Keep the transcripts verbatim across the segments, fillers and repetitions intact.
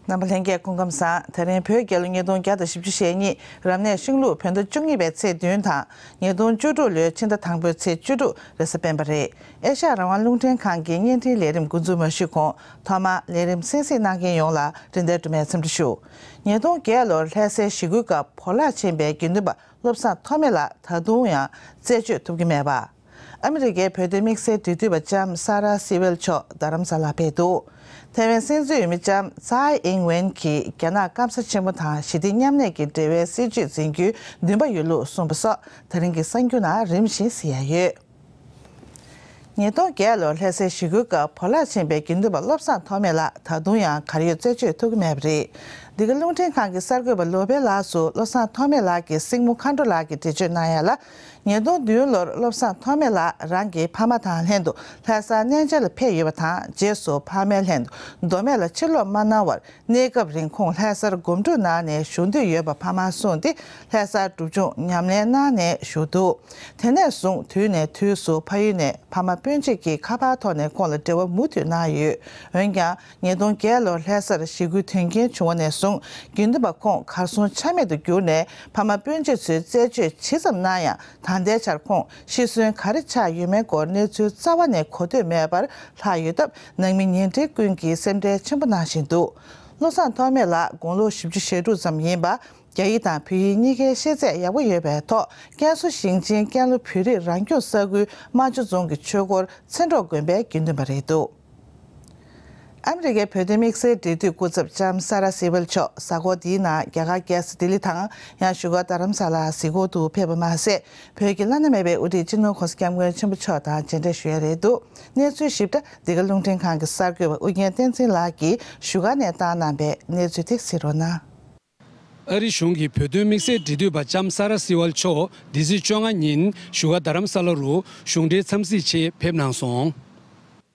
རྣམ་པ་ལྷན་རྒྱས་སྐུ་ཁམས་བཟང་། དེ་རིང་བོད་རྒྱལ་ལོ་ཉིས་སྟོང་བརྒྱ་དང་བཞི་བཅུ་ཞེ་གཉིས། རབ་གནས་ཤིང་ལུག་བོད་ཟླ་བཅུ་གཉིས་པའི་ཚེས་བདུན་དང་། ཉིས་སྟོང་བཅུ་དྲུག་ལོའི་ཕྱི་ཟླ་དང་པོའི་ཚེས་བཅུ་དྲུག་རེས་གཟའ་སྤེན་པ་རེད། ཨེ་ཤ་ཡ་རང་དབང་རླུང་འཕྲིན་ཁང་གི་བརྙན་འཕྲིན་ལས་རིམ་འགོ་འཛུགས་མ་ཞུས་གོང་ཐོག་མར་ལས་རིམ་གསན་གཟིགས་གནང་མཁན་ཡོངས་ལ་རིན་ལྡན་སྒྲོལ་མའི་འཚམས་འདྲི་ཞུ། ཉིས་སྟོང་བརྒྱད་ལོར་ལྷ་སའི་ཞི་རྒོལ་སྐབས་བོར་བརླག་ཕྱིན་པའི་དགེ་འདུན་པ་བློ་བཟང་ཐོགས་མེད་ལགས་ད་དུང་ཡང་རྩད་གཅོད་ཐུབ་ཀྱི་མེད་པ། ཨ་མི་རི་ཀའི་བོད་དོན་དམིགས་བསལ་འབྲེལ་མཐུད་པ་ལྕམ་ས་ར་སི་ཝེལ་མཆོག་རྡ་རམ་ས་ལར་ཕེབས་འདུག་ཐེ་ཝན་སྲིད་འཛིན་འོས་མི་ལྕམ་ཚའེ་ཨིང་ཝེན་གྱིས་རྒྱ་ནག་སྐམ་ས་ཆེན་པོ་དང་ཞི་བདེ་མཉམ་གནས་ཀྱི་འབྲེལ་བའི་སྲིད་བྱུས་འཛིན་རྒྱུའི་འདུན་པ་ཡོད་ལུགས་གསུངས་པ་སོགས་ད་རིང་གི་གསར་འགྱུར་ནང་རིམ་བཞིན་གཟིགས་ཡ་ཡོད། ཉིས་སྟོང་བརྒྱད་ལོར་ལྷ་སའི་ཞི་རྒོལ་སྐབས་བོར་བརླག་ཕྱིན་པའི་དགེ་འདུན་པ་བློ་བཟང་ཐོགས་མེད་ལགས་ད་དུང་ཡང་གར་ཡོད་རྩད་གཅོད་ཐུབ་ཀྱི་མེད་པ་རེད། འདི་ག་རླུང་འཕྲིན་ཁང་གི་གསར་འགོད་པ་ལོ་པེ་ལགས་སུ་བློ་བཟང་ཐོགས་མེད་ལགས་ཀྱི་སྲིང་མོ་མཁའ་འགྲོ་ལགས་ཀྱིས་འགྲེལ་བརྗོད་གནང་ཡ་ལ། ཉིས་སྟོང་བདུན་ལོར་བློ་བཟང་ཐོགས་མེད་ལགས་རང་གི་ཕ་མ་དང་ལྷན་དུ་ལྷ་ས་གནས་མཇལ་ལ་ཕེབས་ཡོད་པ་དང་། རྗེས་སུ་ཕ་མའི་ལྷན་དུ་མདོ་སྨད་ལ་ཕྱིར་ལོག་མ་གནང་བར་གནས་སྐབས་རིང་ཁོང་ལྷ་སར་སྒོམ་སྒྲུབ་གནང་ནས་བཞུགས་འདོད་ཡོད་པ་ཕ་མར་གསུངས་ཏེ་ལྷ་སར་སྒྲུབ་སྦྱོང་ཉམས་ལེན་གནང་ནས་བཞུགས་འདུག་དེ་ནས་བཟུང་དུས་ནས་དུས་སུ་ཕ་ཡུལ་ནས་ཕ་མ་སྤུན་མཆེད་ཀྱིitས་ཁ་པར་ཐོག་ནས་ཁོང་ལ་འབྲེལ་བ་མུ་མཐུད་གནང་ཡོད། འོན་ཀྱང་། ཉིས་སྟོང་བརྒྱད་ལོར་ལྷ་སར་ཞི་རྒོལ་དོན་རྐྱེན་བྱུང་བ་ནས་བཟུང་དགེ་འདུན་པ་ཁོང་གར་སོང་ཆ་མེད་དུ་གྱུར་ནས་ཕ་མ་སྤུན་མཆེད་ཚོས་རྩད་གཅོད་ཇི་ཙམ་གནང་ཡང་ད་ལྟའི་ཆར་ཁོང་ཤི་གསོན་ག་རེ་ཆགས་ཡོད་མེད་སྐོར་གནས་ཚུལ་རྩ་བ་ནས་གོ་ཐོས་མེད་པར་ལྷག་ཡོད་སྟབས་ནང་མི་ཉེ་འབྲེལ་ཀུན་གྱིས་སེམས་ཁྲལ་ཆེན་པོ་གནང་བཞིན་འདུག་བློ་བཟང་ཐོགས་མེད་ལགས་དགུང་ལོ་བཞི་བཅུ་ཞེ་དྲུག་ཙམ་ཡིན་པ། རྒྱ་ཡིག་དང་བོད་ཡིག་གཉིས་ཀའི་ཤེས་ཚད་ཡག་པོ་ཡོད་པའི་ཐོག་ཀན་སུའུ་ཞིང་ཆེན་ཀན་ལྷོ་བོད་རིགས་རང་སྐྱོང་ས་ཁུལ་རྨ་ཆུ་རྫོང་གི་ཆོས་སྒོར་མཚན་སྒྲོག་དགོན་པའི་དགེ་འདུན་པ་རེད་འདུག་ཨ་མི་རི་ཀའི་བོད་དོན་དམིགས་བསལ་འབྲེལ་མཐུད་སྐུ་ཚབ་ལྕམ་ས་ར་སི་ཝེལ་མཆོག་གཟའ་འཁོར་འདིའི་ནང་རྒྱ་གར་རྒྱལ་ས་ལྡི་ལི་དང་ཡང་བཞུགས་སྒར་རྡ་རམ་ས་ལར་གཟིགས་སྐོར་དུ་ཕེབས་པ་མ་ཟད། བོད་ཀྱི་བླ་ན་མེད་པའི་དབུ་ཁྲིད་སྤྱི་ནོར་༸གོང་ས་༸སྐྱབས་མགོན་ཆེན་པོ་མཆོག་དང་མཇལ་འཕྲད་ཞུ་ཡ་རེད་འདུག་གནས་ཚུལ་ཞིབ་ཕྲ་འདི་ག་རླུང་འཕྲིན་ཁང་གི་གསར་འགོད་པ་ཨུ་རྒྱན་བསྟན་འཛིན་ལགས་ཀྱིས་བཞུགས་སྒར་ནས་བཏང་གནང་བའི་གནས་ཚུལ་དེ་གཟིགས་རོགས་གནང་། ཨ་རི་གཞུང་གི་བོད་དོན་དམིགས་བསལ་འབྲེལ་མཐུད་པ་ལྕམ་ས་ར་སི་ཝལ་མཆོག་འདི་ཚེས་བཅོ་ལྔ་ཉིན་བཞུགས་སྒར་རྡ་རམ་ས་ལ་རུ་གཞུང་འབྲེལ་འཚམས་གཟིགས་ཆེད་ཕེབས་གནང་སོང་།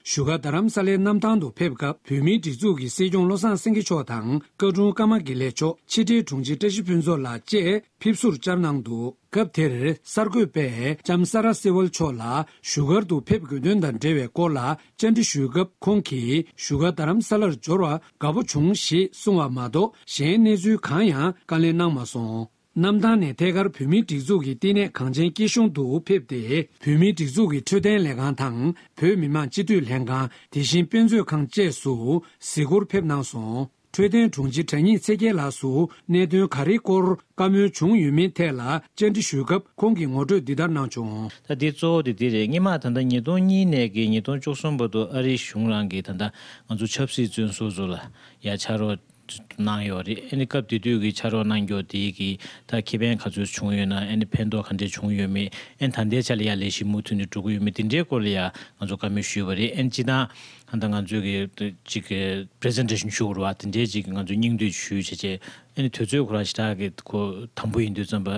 བཞུགས་སྒར་རྡ་རམ་ས་ལའི་གནམ་ཐང་དུ་ཕེབས་སྐབས་བོད་མིའི་སྒྲིག་འཛུགས་ཀྱི་སྲིད་སྐྱོང་བློ་བཟང་སེང་གེ་མཆོག་དང་བཀའ་དྲུང་ཀརྨ་དགེ་ལེགས་མཆོག་ཕྱི་དྲིལ་དྲུང་ཆེ་བཀྲ་ཤིས་ཕུན་ཚོགས་ལགས་བཅས་ཕེབས་བསུར་བཅར་གནང་འདུག་སྐབས་དེར་གསར་འགོད་པས་ལྕམ་ས་ར་སེ་ཝལ་མཆོག་ལ་བཞུགས་སྒར་དུ་ཕེབས་དགོས་དོན་དང་འབྲེལ་བའི་སྐོར་ལ་བཅར་འདྲི་ཞུས་སྐབས་ཁོང་གིས་བཞུགས་སྒར་རྡ་རམ་ས་ལར་འབྱོར་བ་དགའ་པོ་བྱུང་ཞེས་གསུངས་པ་མ་གཏོགས་གཞན་གནས་ཚུལ་གང་ཡང་བཀའ་ལན་གནང་མ་སོང་། གནམ་ཐང་ནས་ཐད་ཀར་བོད་མིའི་སྒྲིག་འཛུགས་ཀྱི་བསྟི་གནས་གངས་ཅན་སྐྱིད་གཤོངས་དུ་ཕེབས་ཏེ་བོད་མིའི་སྒྲིག་འཛུགས་ཀྱི་འཕྲོད་བསྟེན་ལས་ཁང་དང་བོད་མི་མང་སྤྱི་འཐུས་ལྷན་ཁང་དེ་བཞིན་དཔེ་མཛོད་ཁང་བཅས་སུ་གཟིགས་སྐོར་ཕེབས་གནང་སོང་། འཕྲོད་བསྟེན་དྲུང་ཆེ་དྲ་ཉིད་ཚེ་རྒྱལ་ལགས་སུ་གནད་དོན་ག་རེའི་སྐོར་བཀའ་མོལ་བྱུང་ཡོད་མེད་ཐད་ལ་བཅར་འདྲི་ཞུས་སྐབས་ཁོང་གིས་ངོ་སྤྲོད་འདི་ལྟར་གནང་བྱུང་། ད་འདི་གཙོ་བོ་དེ་འདི་རེད། སྔོན་མ་ད་ལྟ་ཉིས་སྟོང་གཉིས་ནས་ཀྱི་ཉིས་སྟོང་བཅུ་གསུམ་བར་དུ་ཨ་རིའི་གཞུང་རང་གིས་ད་ལྟ་ང་ཚོ་ཆབ་སྲིད་བཙོན་ཟུར་ཚོ་ལ་ཡ་ཕྱག་རོགས་གནང་ཡོད་རེད། ཨ་ནི་སྐབས་དེ་དུས་ཀྱི་ཕྱག་རོགས་གནང་རྒྱུ་དེ་གི་ད་ཁེ་ཕན་ག་ཚོད་བྱུང་ཡོད་ན། ཨ་ནི་ཕན་ཐོགས་ག་འདྲས་བྱུང་ཡོད་མེད། ཨ་ནི་ད་ལྟའི་ཆ་ལ་ཡ་ལས་གཞི་མུ་མཐུད་ནས་འགྲོ་གི་ཡོད་མེད། དེ་འདྲའི་སྐོར་ལ་ཡ་ང་ཚོ་བཀའ་མོལ་ཞུས་པ་རེད། ཨ་ནི་སྤྱིར་བཏང་ད་ལྟ་ང་ཚོས་ཀྱི་ཅིག་གི་པི་རི་སེན་ཊེ་ཤན་ཞུ་དགོས་རེད་བ། དེ་འདྲའི་ཅིག་ང་ཚོས་སྙིང་བསྡུས་ཞུས་བྱས་བྱས། ཨ་ནི་དུས་ཚོད་ཁོ་རང་ཞེ་དྲག་གི་ཁོ་དམ་པོ་ཡིན་དུས་ཙམ་པ་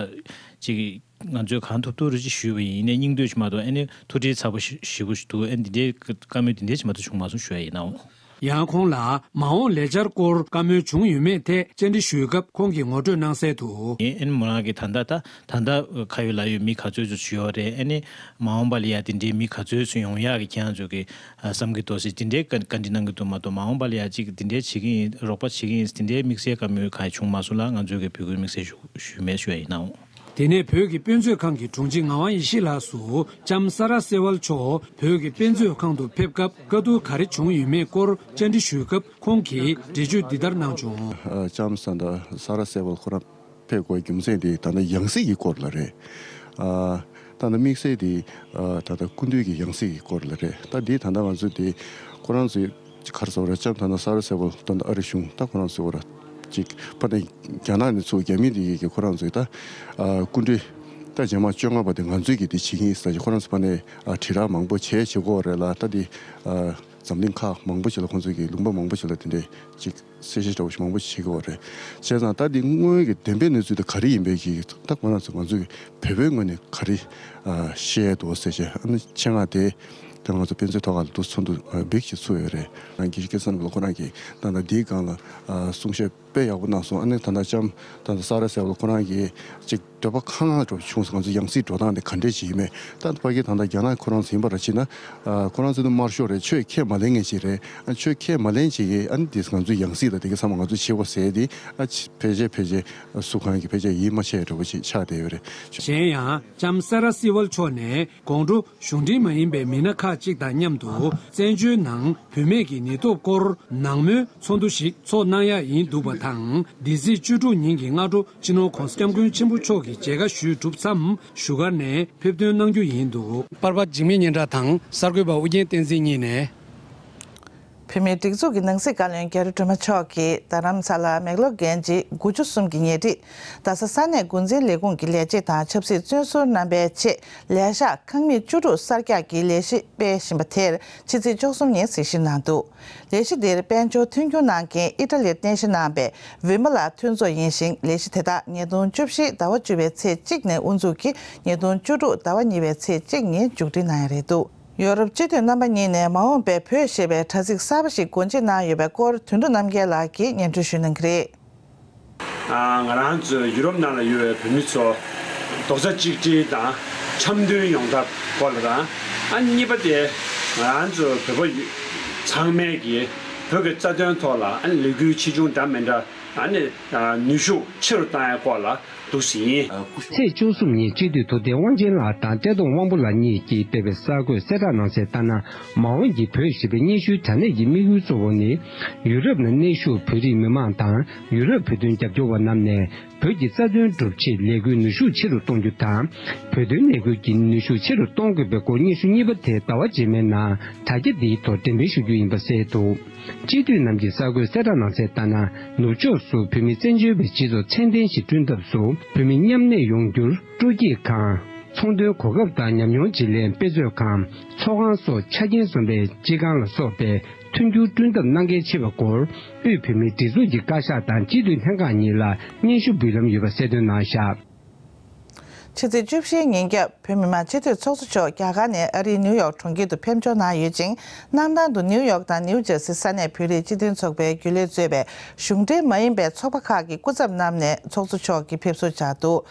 ཅིག་ང་ཚོས་གང་ཐུབ་ཐུབ་རེ་ཅིག་ཞུས་པ་ཡིན། ཡིན་ནའི་སྙིང་བསྡུས་ཤིག་མ་གཏོགས་ཨ་ནི་ཐུགས་ཁྲལ་ཚ་པོ་ཞེ་ཞེ་པོ་ཞིག་འདུག་ཨ་ནི་འདི་འདྲའི་བཀའ་མོལ་འདི་འདྲའི་ཞིག་མ་གཏོགས་བྱུང་མ་སོང་ཞུ་ཡ་ཡིན་ནའོ། ཡང་ཁོང་ལ་མ་འོངས་ལས་འཆར་སྐོར་བཀའ་མོལ་བྱུང་ཡོད་མེད་ཐད་བཅར་འདྲི་ཞུས་སྐབས་ཁོང་གིས་ངོ་སྤྲོད་གནང་གསལ་དུ། ཨ་ནི་མོ་རང་གིས་ད་ལྟ་ད་ད་ལྟ་ཁ་ཡོད་ལག་ཡོད་མི་ག་ཚོད་ཚོད་ཞུ་ཡོད་རེད། ཨ་ནི་མ་འོངས་པ་ལ་ཡ་དེ་འདྲའི་མི་ག་ཚོད་ཚོད་ཡོང་ཡག་གི་ཁྱེད་རང་ཚོ་གི་བསམ་གྱི་འདུག་ཟེར་དེ་འདྲའི་བཀའ་བཀའ་འདྲི་གནང་གི་འདུག་མ་གཏོགས་མ་འོངས་པ་ལ་ཡ་ཅིག་དེ་འདྲའི་བྱེད་ཀྱི་ཡིན། རོགས་པ་བྱེད་ཀྱི་ཡིན་དེ་འདྲའི་དམིགས་བསལ་བཀའ་མོལ་གང་ཡང་བྱུང་མ་སོང་ལ་ང་ཚོས་གི་འབོད་སྐུལ་དམིགས་བསལ་ཞུ་ཞུས་མེད་ཞུ་ཡ་ཡིན་ནའོ། དེ་ནས་བོད་ཀྱི་དཔེ་མཛོད་ཁང་གི་དྲུང་ཆེ་ངག་དབང་ཡེ་ཤེས་ལགས་སུ་ལྕམ་ས་ར་སེ་ཝལ་མཆོག་བོད་ཀྱི་དཔེ་མཛོད་ཁང་དུ་ཕེབས་སྐབས་བཀའ་བསྡུར་ག་རེ་བྱུང་ཡོད་མེད་སྐོར་བཅར་འདྲི་ཞུས་སྐབས་ཁོང་གིས་འགྲེལ་བརྗོད་འདི་ལྟར་གནང་བྱུང་། ལྕམ་ས་ད་ས་ར་སེ་ཝལ་ཁོ་རང་ཕེབས་དགོས་རྒྱུ་མཚན་དེ་ད་ལྟ་ཡང་སྲིད་ཀྱི་སྐོར་ལ་རེད། ད་ལྟ་དམིགས་བསལ་དེ་ད་ལྟ་སྐུ་མདུན་གྱི་ཡང་སྲིད་ཀྱི་སྐོར་ལ་རེད། ད་འདི་ད་ལྟ་ང་ཚོས་དེ་ཁོ་རང་ཚོའི་ག་རེ་ཟེར་བ་རེད། ལྕམ་ད་ལྟ་ས་ར་སེ་ཝལ་ད་ལྟ་ཨ་རི་གཞུང་ད་ཁོ་རང་ཚོའི་འོག་ལ་ཅིག་ཕར་ནས་རྒྱ་ནག་ནས་ཚུར་རྒྱ་མི་དེ་གིས་ཁོ་རང་ཚོའི་ད་སྐུ་མགྲོན་ད་རྗེས་མ་བཅོ་ལྔ་པ་དེ་ང་ཚོས་ཀྱིས་དེ་བྱེད་ཀྱི་ཡིན་ཟེར་ཅིག་ཁོ་རང་ཚོ་ཕར་ནས་དྲི་ར་མང་པོ་བྱས་བྱེད་དགོས་རེད་ལ། ད་དེ་འཛམ་གླིང་ཁག་མང་པོ་ཞིག་ལ་ཁོང་ཚོས་ཀྱིས་ལུང་པ་མང་པོ་ཞིག་ལ་དེ་འདྲས་ཅིག་གསལ་བཤད་འདྲ་བོ་ཞིག་མང་པོ་ཞིག་བྱེད་ཀྱི་ཡོད་རེད། བྱས་ཙང་ད་འདི་དངོས་ཀྱི་བདེན་པའི་གནས་ཚུལ་དེ་ག་རེ་ཡིན་པའི་གི་ད་ང་རང་ཚོ་ང་ཚོ་གི་བོད་པའི་ངོས་ནས་ག་རེ་ཨ་བཤད་འདུག་ཟེར་བྱས། ཨ་ནི་ཆེད་མངགས་དེ་ད་ང་ཚོ་དཔེ་མཛོད་ཐོག་ཁ་ལ་འདུག་ཚོགས་འདུ་ཨ་འབིགས་ཤིག་ཚུགས་ཡོད་རེད། ང་དགེ་བཤེས་སྐལ་བཟང་ལགས་ཁོ་རང་གིས་ད་ལྟ་འདིའི་སྒང་ལ་ཨ་གསུང་བཤད་ དཔེ་ཡག་པོ་གནང་སོང་། ཨ་ནི་ད་ལྟ་ལྕམ་ད་ལྟ་ས་ར་ཟེར་བ་ཁོ་རང་གིས་ཅིག་འདོད་པ་ཁ་ངལ་འགྲོ་བྱུང་སོང་། ང་ཚོ་ཡང་སྲིད་འགྲོ་སྟངས་དེ་ག་འདྲས་ཅིག་ཡིན་མེད། ད་ཕ་གི་ད་ལྟ་རྒྱ་ནག་ཁོ་རང་ཚོ་ཡིན་པ་ར་ཕྱིན་ན། ཨ་ཁོ་རང་ཚོ་ནི་དམར་ཤོག་རེད། ཆོས་ཁས་མ་ལེན་མཁན་ཅིག་རེད། ཨ་ཆོས་ཁས་མ་ལེན་ཅིག་གིས་ཨ་ནི་དེ་ང་ཚོ་ཡང་སྲིད་ལ་དེ་ག་ཚང་མ་ང་ཚོ་བྱེད་དགོས་ཟེར་དེ། ཨ་ཕལ་ཆེར་ཕལ་ཆེར་སུ་གང་གིས་ཕལ་ཆེར་ཡིད་མ་ཆེས་འདྲ་པོ་ཅིག་ཆགས་བསྡད་ཡོད་རེད། གཞན་ཡང་ལྕམ་སེ་ར་སི་ཝལ་མཆོག་ནས་དགོང་དྲོ་གཞུང་འབྲེལ་མ་ཡིན་པའི་མི་སྣ་ཁག་ཅིག་དང་མཉམ་དུ་བཙན་བྱོལ་ནང་བུད་མེད་ཀྱི་ཉེན་རྟོག་སྐོར་ནང་མོལ་ཚོགས་འདུ་ཞིག་ཚོགས་གནང་ཡག་ཡིན་འདུག་པ་དང་། འདི་ཚེས་བཅུ་དྲུག་ཉིན་གྱི་སྔ་དྲོ་སྤྱི་ནོར་༧གོང་ས་༧སྐྱབས་མགོན་ཆེན་པོ་མཆོག་གི་མཇལ་ཁ་ཞུས་གྲུབ་མཚམས་བཞུགས་སྒར་ནས་ཕེབས་ཐོན་གནང་རྒྱུ་ཡིན་འདུག་པར་པ་འཇིགས་མེད་སྙན་གྲགས་དང་གསར་འགོད་པ་ཨུ་རྒྱན་བསྟན་འཛིན་གཉིས་ནས། བོད་མིའི་སྒྲིག་འཛུགས་ཀྱི་ནང་སྲིད་བཀའ་བློན་རྒྱ་རི་སྒྲོལ་མ་མཆོག་གིས་རྡ་རམ་ས་ལ་མེག་ལོར་རྒན་བྱིས་དགུ་བཅུ་གསུམ་གྱི་ཉེ་འཁྲིས་རྡ་ས་ས་གནས་འགོ་འཛིན་ལས་ཁུངས་ཀྱི་ལས་བྱེད་དང་ཆབ་སྲིད་བཙོན་ཟུར་རྣམ་པའི་ཆེད་ལས་ཤག་ཁང་མིག་བཅུ་དྲུག་གསར་རྒྱག་གི་ལས་གཞི་སྤེལ་བཞིན་པ་དེར་ཕྱི་ཚེས་བཅུ་གསུམ་ཉིན་གཟིགས་ཞིབ་གནང་འདུག་ལས་གཞི་འདིར་དཔལ་འབྱོར་མཐུན་འགྱུར་གནང་མཁན་ཨི་ཊ་ལིར་རྟེན་གཞི་གནང་པའི་ཝི་མ་ལ་མཐུན་ཚོགས་ཡིན་ཞིང་། ལས་གཞི་དེ་དག་ཉིས་སྟོང་བཅུ་བཞི་ཟླ་བ་བཅུ་པའི་ཚེས་གཅིག་ནས་དབུ་འཛུགས་ཀྱིས་ཉིས་སྟོང་བཅུ་དྲུག་ཟླ་བ་གཉིས་པའི་ཚེས་གཅིག་ཉིན་མཇུག་སྒྲིལ་གནང་ཡ་རེད་འདུག་ཡོ་རོབ་སྤྱི་འཐུས་རྣམ་པ་གཉིས་ནས་མ་འོངས་པའི་བོད་ཞེས་པའི་དྲ་ཚིགས་གསར་པ་ཞིག་སྒོ་འབྱེད་གནང་ཡོད་པའི་སྐོར་དོན་གྲུབ་རྣམ་རྒྱལ་ལགས་ཀྱིས་སྙན་སྒྲོན་ཞུ་གནང་གི་རེད། ང་རང་ཚོ་ཡུ་རོབ་ནང་ལ་ཡོད་པའི་བོད་མི་ཚོ་རྡོག་རྩ་གཅིག་སྒྲིལ་དང་འཆམ་མཐུན་ཡོང་ཐབས་སྐོར་ལ་དང་། ཨ་གཉིས་པ་དེ་ང་རང་ཚོ་བོད་པ་ཚང་མས་ཀྱི་བོད་ཀྱི་རྩ་དོན་ཐོག་ལ་ཨ་ལས་འགུལ་ཆེ་ཆུང་འདྲ་མི་འདྲ་ཨ་ནི་ནུས་ཤུགས་ཆེ་རུ་བཏང་ཡ་སྐོར་ལ་འདུག་ཟིན། ཚེས་བཅུ་གསུམ་ཉིན་སྤྱི་འཐུས་ཐུབ་བསྟན་དབང་ཆེན་ལགས་དང་བཀྲས་མཐོང་དབང་པོ་ལགས་གཉིས་ཀྱིས་སྤེལ་བའི་གསར་འགོད་གསལ་བསྒྲགས་གནང་གསལ་ལྟར་ན། མ་འོངས་ཀྱི་བོད་ཞེས་པའི་སྙན་ཞུའི་དྲ་གནས་ཀྱི་དམིགས་ཡུལ་གཙོ་བོ་ནི། ཡུ་རོབ་ནང་གནས་བཞུགས་བོད་རིགས་མི་མང་དང་ཡུ་རོབ་བོད་དོན་རྒྱབ་སྐྱོར་བ་རྣམས་ནས་བོད་ཀྱི་རྩ་དོན་སྒྲུབ་ཆེད་ལས་འགུལ་ནུས་ཤུགས་ཆེ་རུ་གཏོང་རྒྱུ་དང་། བོད་དོན་ལས་འགུལ་གྱི་ནུས་ཤུགས་ཆེ་རུ་གཏོང་དགོས་པའི་སྐོར་སྙན་ཞུ་གཉིས་པ་དེ་ཟླ་བ་རྗེས་མའི་ནང་དྲ་རྒྱ་འདིའི་ཐོག་འགྲེམས་སྤེལ་ཞུ་རྒྱུ་ཡིན་པ་གསལ་འདུག་སྤྱི་འཐུས་རྣམས་ཀྱིས་གསར་འགོད་གསལ་བསྒྲགས་གནང་གསལ་ལྟར་ན། ནུབ་ཕྱོགས་སུ་བོད་མི་བཙན་བྱོལ་བའི་སྤྱི་ཚོགས་ཚད་ལྡན་ཞིག་བསྐྲུན་ཐབས་སུ་བོད་མི་མཉམ་གནས་ཡོང་རྒྱུར་སྤྲོ་སྐྱིད་ཁང་། ཚོང་དོན་གོ་སྐབས་དང་ཉམས་མྱོང་བརྗེ་ལེན་དཔེ་མཛོད་ཁང་། ཚོགས་ཁང་སོགས་ཆ་རྐྱེན་འཛོམས་པའི་སྤྱི་ཁང་ལ་སོགས་པའི་མཐུན་འགྱུར་བསྐྲུན་ཐབས་གནང་གལ་ཆེ་བའི་སྐོར། དབུས་བོད་མིའི་སྒྲིག་འཛུགས་ཀྱི་བཀའ་ཤག་དང་སྤྱི་འཐུས་ལྷན་ཁང་གཉིས་ལ་སྙན་ཞུ་འབུལ་ལམ་ཡོད་པ་གསལ་སྟོན་གནང་བཞག་ཕྱི་ཚེས་བཅུ་བཞིའི་ཉིན་རྒྱབ་བོད་མི་མང་སྤྱི་འཐུས་ཚོགས་གཙོ་མཆོག་རྒྱ་གར་ནས་ཨ་རིའི་ནིའུ་ཡོག་གྲོང་ཁྱེར་དུ་ཕེབས་འབྱོར་གནང་ཡོད་ཅིང་། གནམ་ཐང་དུ་ནིའུ་ཡོག་དང་ནིའུ་ཇར་སི་ས་གནས་བོད་རིགས་སྤྱི་མཐུན་ཚོགས་པའི་རྒྱུན་ལས་གཙོས་པའི་གཞུང་འབྲེལ་མ་ཡིན་པའི་ཚོགས་པ་ཁག་གི་སྐུ་ཚབ་རྣམས་ནས་ཚོགས་གཙོ་མཆོག་གིས་ཕེབས་བསུ་བྱས་འདུག་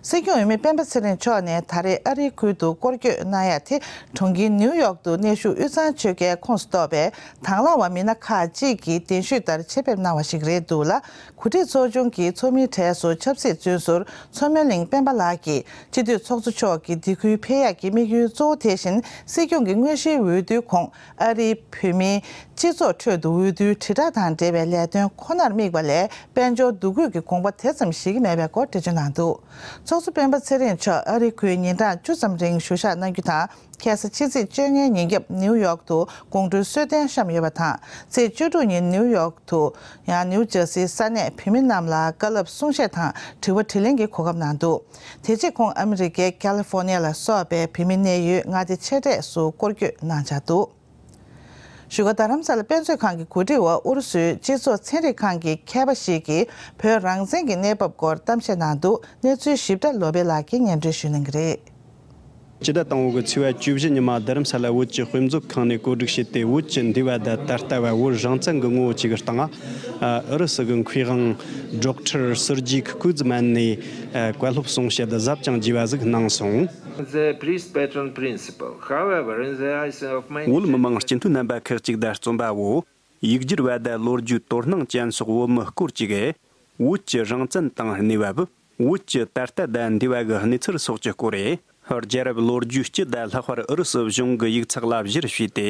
སྲིད་སྐྱོང་འོས་མི་སྤེན་པ་ཚེ་རིང་མཆོག་ནས་ད་རེས་ཨ་རིའི་ཁུལ་དུ་སྐོར་སྐྱོད་གནང་ཡ་དེ། གྲོང་ཁྱེར་ནིའུ་ཡོག་ཏུ་གནས་བཞུགས་དབུས་གཙང་ཆོལ་ཁའི་ཁོངས་སུ་གཏོགས་པའི་དང་བླངས་པ་མི་སྣ་ཁག་ཅིག་གིས་གདན་ཞུས་ལྟར་ཆེད་ཕེབས་གནང་བ་ཞིག་རེད་འདུག་ལ། གོ་སྒྲིག་ཚོགས་ཆུང་གི་ཚོགས་མིའི་གྲས་སུ་ཆབ་སྲིད་བཙོན་ཟུར་མཚོ་སྨན་གླིང་སྤེན་པ་ལགས་ཀྱིས་སྤྱི་འཐུས་ཚོགས་གཙོ་མཆོག་གིས་འདི་ཁུལ་ཕེབས་ཡག་གི་དམིགས་ཡུལ་གཙོ་བོ་དེ་བཞིན་སྲིད་སྐྱོང་གི་དངོས་གཞིའི་འོས་བསྡུའི་གོང་ཨ་རིའི་བོད་མིའི་སྤྱི་ཚོགས་ཁྲོད་དུ་འོས་བསྡུའི་དྲིལ་བསྒྲགས་དང་འབྲེལ་བའི་ལས་དོན་ཁོ་ནར་དམིགས་པ་ལས་དཔལ་འབྱོར་འདུ་འགོད་ཀྱི་དགོངས་པ་དེ་ཙམ་བཞེས་ཀྱི་མེད་པའི་སྐོར་འགྲེལ་བརྗོད་གནང་འདུག་ཚོགས་གཙོ་སྤེན་པ་ཚེ་རིང་མཆོག་ཨ་རིའི་ཁུལ་ཉིན་གྲངས་བཅུ་ཙམ་རིང་བཞུགས་ཞག་གནང་རྒྱུ་དང་། ཁ་སང་ཕྱི་ཚེས་བཅོ་ལྔའི་ཉིན་རྒྱབ་ནིའུ་ཡོག་ཏུ་དགོང་དྲོའི་གསོལ་སྟོན་བཤམས་ཡོད་པ་དང་། ཚེས་བཅུ་དྲུག་ཉིན་ནིའུ་ཡོག་ཏུ་ཡང་ནིའུ་ཇར་སིའི་ས་གནས་བོད་མི་རྣམས་ལ་བཀའ་སློབ་གསུང་བཤད་དང་དྲི་བ་དྲིས་ལན་གྱི་གོ་སྐབས་གནང་འདུག་དེ་རྗེས་ཁོང་ཨ་མི་རི་ཀའི་ཀ་ལི་ཧྥོ་ནི་ཡ་ལ་སོགས་པའི་བོད་མི་གནས་ཡུལ་མངའ་སྡེ་ཆེ་གྲས་སུ་སྐོར་སྐྱོད་གནང་འཆར་འདུག་བཞུགས་སྒར་རྡ་རམ་ས་ལ་དཔེ་མཛོད་ཁང་གི་གོ་སྒྲིག་འོག་ཨུ་རུ་སུའི་སྤྱི་ཚོགས་ཚན་རིག་ཁང་གི་མཁས་པ་ཞིག་གིས་བོད་རང་བཙན་གྱི་གནས་བབ་སྐོར་གཏམ་བཤད་གནང་འདུག་གནས་ཚུལ་ཞིབ་ཕྲ་ལོ་པེ་ལགས་ཀྱིས་སྙན་སྒྲོན་ཞུ་གནང་གི་རེད། སྤྱི་ཟླ་དང་པོ་གི་ཚེས་པ་བཅུ་བཞི་ཉི་མ་རྡ་རམ་ས་ལ་བོད་ཀྱི་དཔེ་མཛོད་ཁང་ནས་གོ་སྒྲིག་བྱས་ཏེ། བོད་ཀྱི་འདས་པ་དང་ད་ལྟ་བ། བོད་རང་བཙན་གྱི་ངོ་བོ་བཅས་ཀྱི་སྟེང་ཨུ་རུ་སུ་གི་མཁས་དབང་ཌོག་ཊར་སུར་ཇིག་ཀུ་ཛི་མན་ནས་བཀའ་སློབ་གསུང་བཤད་གཟབ་ཅིང་རྒྱས་པ་ཟིག་གནང་སོང་། The priest patron principle. However, in the eyes of many བོད་མི་མང་སྤྱི་འཐུས་རྣམ་པ་ཁག་ཅིག་དང་རྩོམ་པ་བོ། ཡིག་སྒྱུར་བ་དང་ལོ་རྒྱུས་དོ་སྣང་ཅན་སོགས་བོད་མི་སྐོར་ཅིག་གིས། བོད་ཀྱི་རང་བཙན་དང་གནས་བབ། བོད་ཀྱི་ད་ལྟ་དང་འདས་པ་གི་གནས་ཚུལ་སོགས་ཀྱི་སྐོར་རེད། རྒྱལ་རབས་ལོ་རྒྱུས་སྤྱི་དང་ལྷག་པར་ཨུ་རུ་སུ་གཞུང་གི་ཡིག་ཚགས་ལ་གཞིར་བྱས་ཏེ།